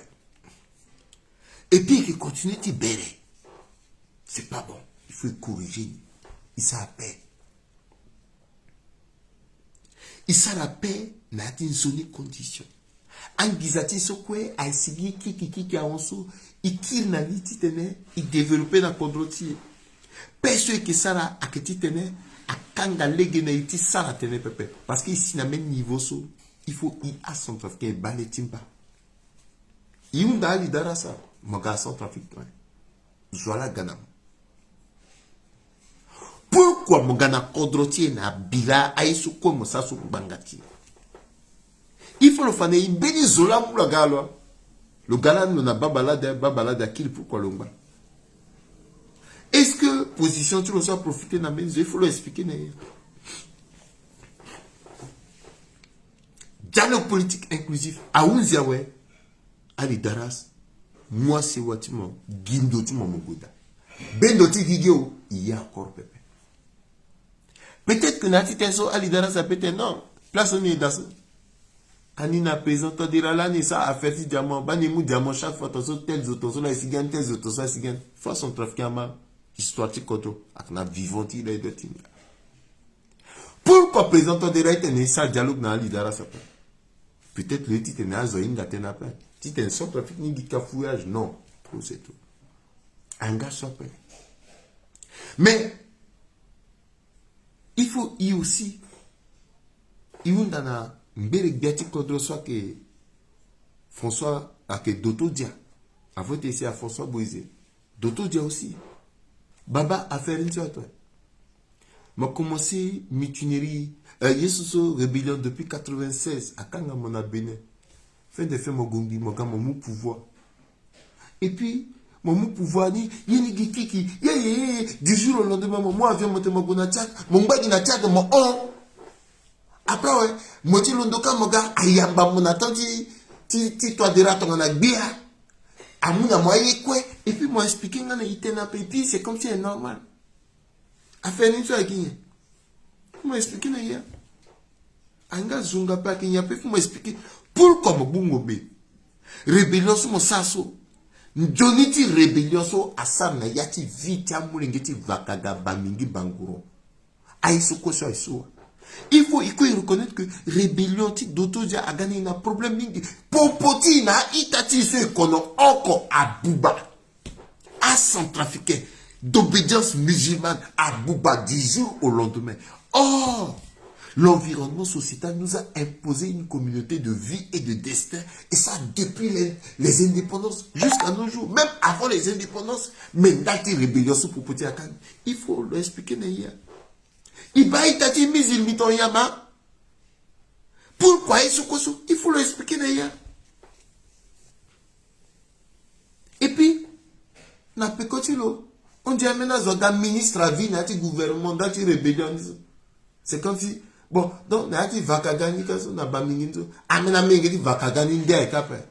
Et puis e yeke continuer ti bere. C'est pas bon. Il faut e corriger ni. E sara paix. E sara paix na ya ti nzoni condition. Anginza ti e so kue asigi kiki kiki ahon so, e kiri na ni titene e développer na kodro ti e. Paix so e yeke sara ayeke titene akanga lege na e ti sara tënë pepe. Parce que e si na même niveau so, il faut e acentrafricain e baa le ti mba. E hunda ali dara sa, mo ga Centrafrique. Zo wa la ga na mo. Pourquoi mo ga na kodro ti e na bira aye so kue mo sara so ngbanga ti e? Il faut lo fa na e mbeni zo la mu lo aga lo. Lo ga lani lo na baba lade, baba lade akiri, pourquoi lo ngba? Est-ce que position ti lo so aprofite na mbeni zo? Il faut lo expliquer na ye. Dialogue politique inclusif ahunzi awe. Ali Daras, mu asewa ti mo, gi ndo ti mo, mo goda. Bendo ti gigi o, i ye accord pepe. Peut-être que na ya ti tene so Ali Daras ape tene non, place so ni e daa so. Ani na président Touadéra lani e sara affaire ti diamant, baa ni e mu diamant chaque fois, ton so tel zo, ton so laa e si gani, tel zo, ton so laa e si gani. Fois centrafricain ama histoire ti kodro, ayeke na vivant ti e laa e dua ti ni. Pourquoi président Touadéra e tene e sara dialogue na Ali Daras ape? Peut-être lo ye titene azo ahinga tënë ape. Titene Centrafrique ni gi cafouillage, non. Trop c'est trop. Anga so ape. Mais il faut, i aussi, i hunda na mbere gbia ti kodro so ayeke François, ayeke Doto Dia. Avo ti e si a François Boizé. Doto Dia aussi. Baba, affaire ni ti ato. Mo commencé mutinerie, euh, ye so so rébellion depuis quatre-vingt-seize, akanga mo na Bénin. Fin de fin mo gue ngbi, mo ga mo mu pouvoir. Et puis mo mu pouvoir ni, ye ni gi kiki, ye, ye, ye, ye, du jour au lendemain mo mu avion mo tene mo gue na Tchad, mo ngba gi na Tchad mo hon. Après awe, mo ti londo kâ mo ga ayamba mo na temps ti, ti, ti Touadéra tongana gbia. Amu na mo aye kue. Et puis mo expliqué nga na e tënë ape, et puis c'est comme si c'est normal. Affaire ni so ayeke nyen? Faut mo expliqué na e. Anga zo nga ape ayeke nyen ape, faut mo expliqué. Pourquoi mo bungombe? Rébellion so mo sara so, nzoni ti rébellion so asara na ya ti vie ti amolenge ti Vakaga, Bamingi, Bangouro. Aye so kue so aye so wa. Il faut, il faut reconnaître que rébellion ti Doto Dia aga na e na problème mingi. Popo ti e na a-ita ti e so e kono oko abuba. A-Centrafricain, d'obédience musulmane, abuba du jour au lendemain. Or, l'environnement sociétal nous a imposé une communauté de vie et de destin, et ça depuis les, les indépendances jusqu'à nos jours. Même avant les indépendances, mais ndali ti rébellion so popo ti e akanga. Il faut lo expliqué na e. E baa ita ti musulman tongana nyen? Pourquoi ye so kue so? Il faut lo expliqué na e. Et puis na peko ti lo, on dirait ambeni azo aga ministre à vie na ya ti gouvernement, ndali ti rébellion ni so. C'est comme si, bon, donc na ya ti Vakaga ni ka so, na Bamingi ni so, ambeni amolenge ti Vakaga ni nde ayeke ape?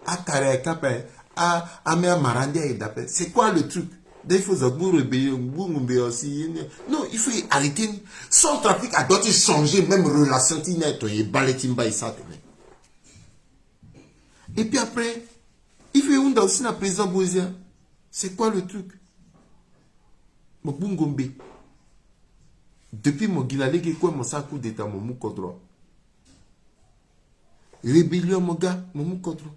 Akara ayeke ape, a, ame amara nde ayeke daa ape. C'est quoi le truc? Donc il faut zo agbu rébellion, gbu ngumbe aussi. Non, il faut arrêter. Centrafrique a doit changer même relation ti e na e, to e bale ti mba e sara tene. Et puis après, il faut e hunda aussi na président Boizé. C'est quoi le truc? Mo gbu ngombe. Depuis mo gi na lege kue mo sara coup d'état, mo mu kodro. Rébellion mo ga, mo mu kodro.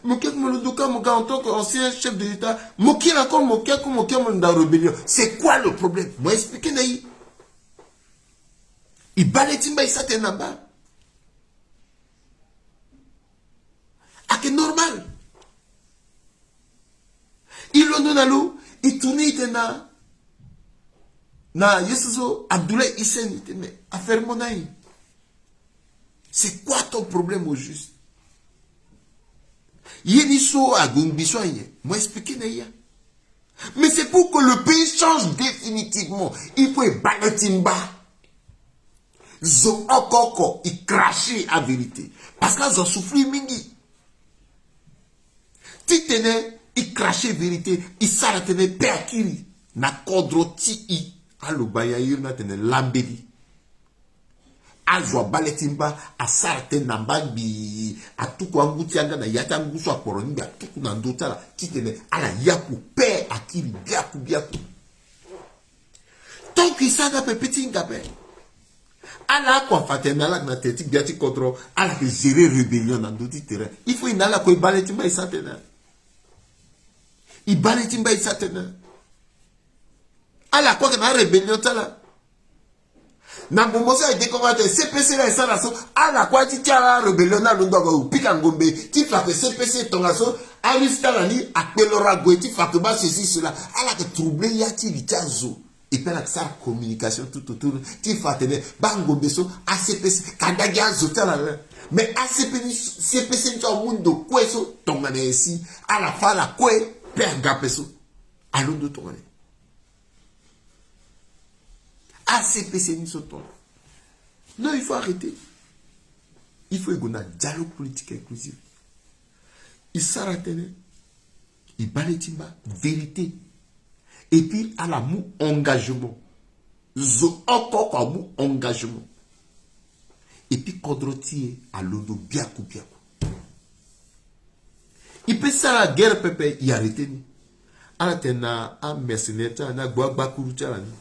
Mo ke mo londo ka mo ga en tant que ancien chef de l'État. Mo kiri encore, mo ke ko mo ke mo na rébellion. C'est quoi le problème? Mo expliqué na e. E bale ti mba e sara tene na mba. Ayeke normal. E londo na lo, e tourné e tene na, na ye so so Abdoulaye Hissène, e tene mais affaire mo na e. C'est quoi ton problème au juste? Ye ni so ague ngbi so aye, mo expliqué na e. Mais c'est pour que le pays change définitivement. Il faut e bale ti mba. Zo oko oko e cracher avérité. Parce que azo asouffrir mingi. Titene e cracher vérité, e sara tene pe akiri na kodro ti e. Aloba ya iri ni atene lambeli. Azo abale ti mba, asara tënë na mba ngbii, atuku angu ti yanga na ya ti angu so akporo ni ngbii, atuku na ndö ti ala titene ala yaku pe akiri biaku biaku. Tant que e sara nga ape, pe ti hinga ape. Ala kue afa tënë na ala na tere ti gbia ti kodro, ala yeke gérer rébellion na ndö ti terrain. Il faut e na ala kue e bale ti mba e sara tënë. E bale ti mba e sara tënë. Ala kue ayeke na arébellion ti ala. Na ngongo so ayeke découvert atene C P C laa e sara so, ala kue ti ti ala arébellion ni alondo ague pika ngombe ti fa ke C P C tongaso, alusi ti ala ni akpe loro ague ti fa ke baa ceci cela. Ala yeke troubler ya ti li ti azo. Et puis ala yeke sara communication tout autour ti fa atene baa ngombe so a C P C ka ndagi azo ti ala laa. Mais a C P C ni, C P C ni so amu ndo kue so tongana nyen si ala fa ala kue pe aga ape so. Alondo tongana ni. A C P C ni so tongana. Non, il faut arrêter. Il faut e gue na dialogue politique inclusif. E sara tënë, e bale ti mba vérité. Et puis ala mu engagement. Zo oko oko amu engagement. Et puis kodro ti e alondo biaku biaku. E peut sara guerre pepe, e arrêter ni. Ala tene na amercenaire ti ala ni, agbu agbakuru ti ala ni.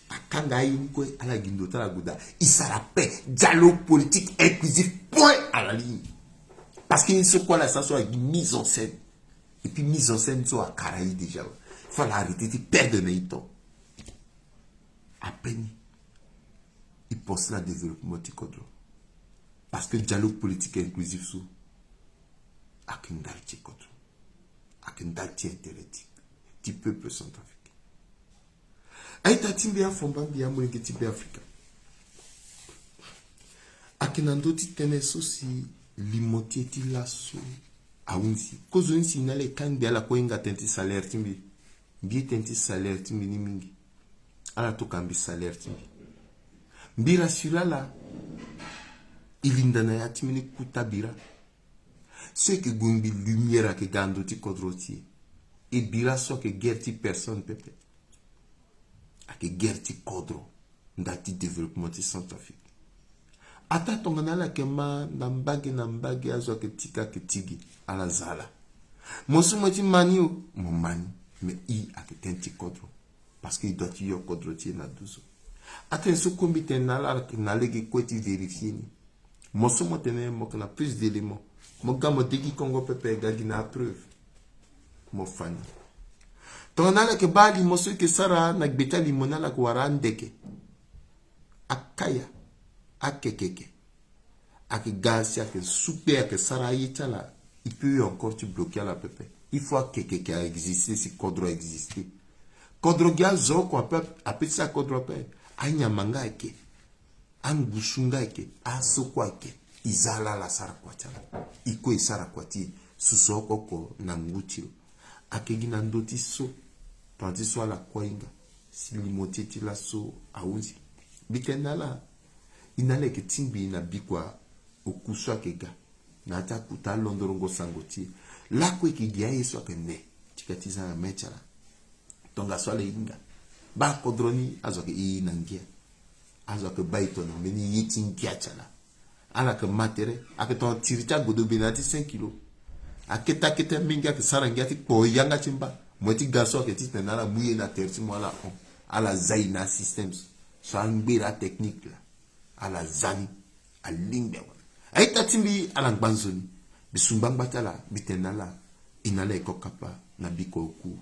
Akanga aye ni kue, ala gi ndo ti ala ague daa. E sara paix, dialogue politique inclusif, point à la ligne. Parce que ni so kue ala sara so agi mise en scène. Et puis mise en scène so akara e déjà. Faut ala arrêter ti perdre na e temps. Ape ni, e pense na développement ti kodro. Parce que dialogue politique inclusif so ayeke ndali ti kodro, ayeke ndali ti intérêt ti, ti peuple centrafricain. A-ita ti mbi, afomba mbi, amolenge ti Beafrika, ayeke na ndö ti tënë so si limo ti e ti laso ahunzi. Kozoni si na ala e kangbi ala kue hinga tënë ti salaire ti mbi. Mbi ye tënë ti salaire ti mbi ni mingi. Ala tokua mbi salaire ti mbi. Mbi rassure ala, e linda na ya ti mbeni kota bira. So e yeke gue mbi lumière ayeke ga na ndö ti kodro ti e. E bira so ayeke guerre ti personne pepe. Ayeke guerre ti kodro, ndali ti développement ti Centrafrique. Ataa tongana ala yeke ma na mbage na mbage, azo ayeke ti ka ayeke ti gi, ala za ala. Mo so mo ye ti ma ni o, mo ma ni. Mais e ayeke tënë ti kodro. Parce que e doit ti yo kodro ti e na duzu. Atene so kue mbi tene na ala, na lege kue ti vérifier ni. Mo so mo tene mo yeke na plus d'éléments, mo ga mo degi kongo pepe, ga gi na apreuve. Mo fa ni. Tongana ala yeke baa limo so e yeke sara na gbe ti alimo ni, ala yeke wara andeke, akaya, akekeke. Ayeke ga si ayeke su kpe, ayeke sara aye ti ala, e peut encore ti bloquer ala pepe. Il faut akekeke a exister si kodro a exister. Kodro gi azo oko ape, ape ti sara kodro ape. Anyama nga ayeke, angusu nga ayeke, aso kue ayeke. E za ala, ala sara kua ti ala. E kue e sara kua ti e, susu oko oko na ngu ti lo. Ayeke gi na ndö ti so, tongana ti so ala kue ahinga si limo ti e ti laso ahunzi. Mbi tene na ala, e na ala e yeke tingbi na bikua oku so ayeke ga na ya ti akota alondorongo sango ti e. Lakue e yeke gi aye so ayeke ne, tika ti za na mê ti ala. Tongaso ala hinga. Baa kodro ni, azo ayeke iri na ngia. Azo ayeke baa e to na mbeni ye ti ngia ti ala. Ala yeke ma tere, ayeke tongana tiri ti agodobe na ya ti cinq kilo. Akete akete mingi, ayeke sara ngia ti kpo yanga ti mba. Mo ye ti ga so ayeke titene ala mu ye na tere ti mo, ala hon. Ala za e na asystème so, so angbere atechnique laa. Ala za ni. Alingbi awe. A-ita ti mbi, ala ngba nzoni. Mbi su ngbangba ti ala, mbi tene na ala, e na ala e ko kapa na bikua oku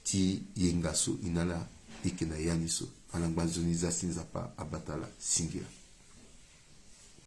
ti yenga so e na ala e yeke na ya ni so. Ala ngba nzoni, za si Nzapa abata ala. Singila.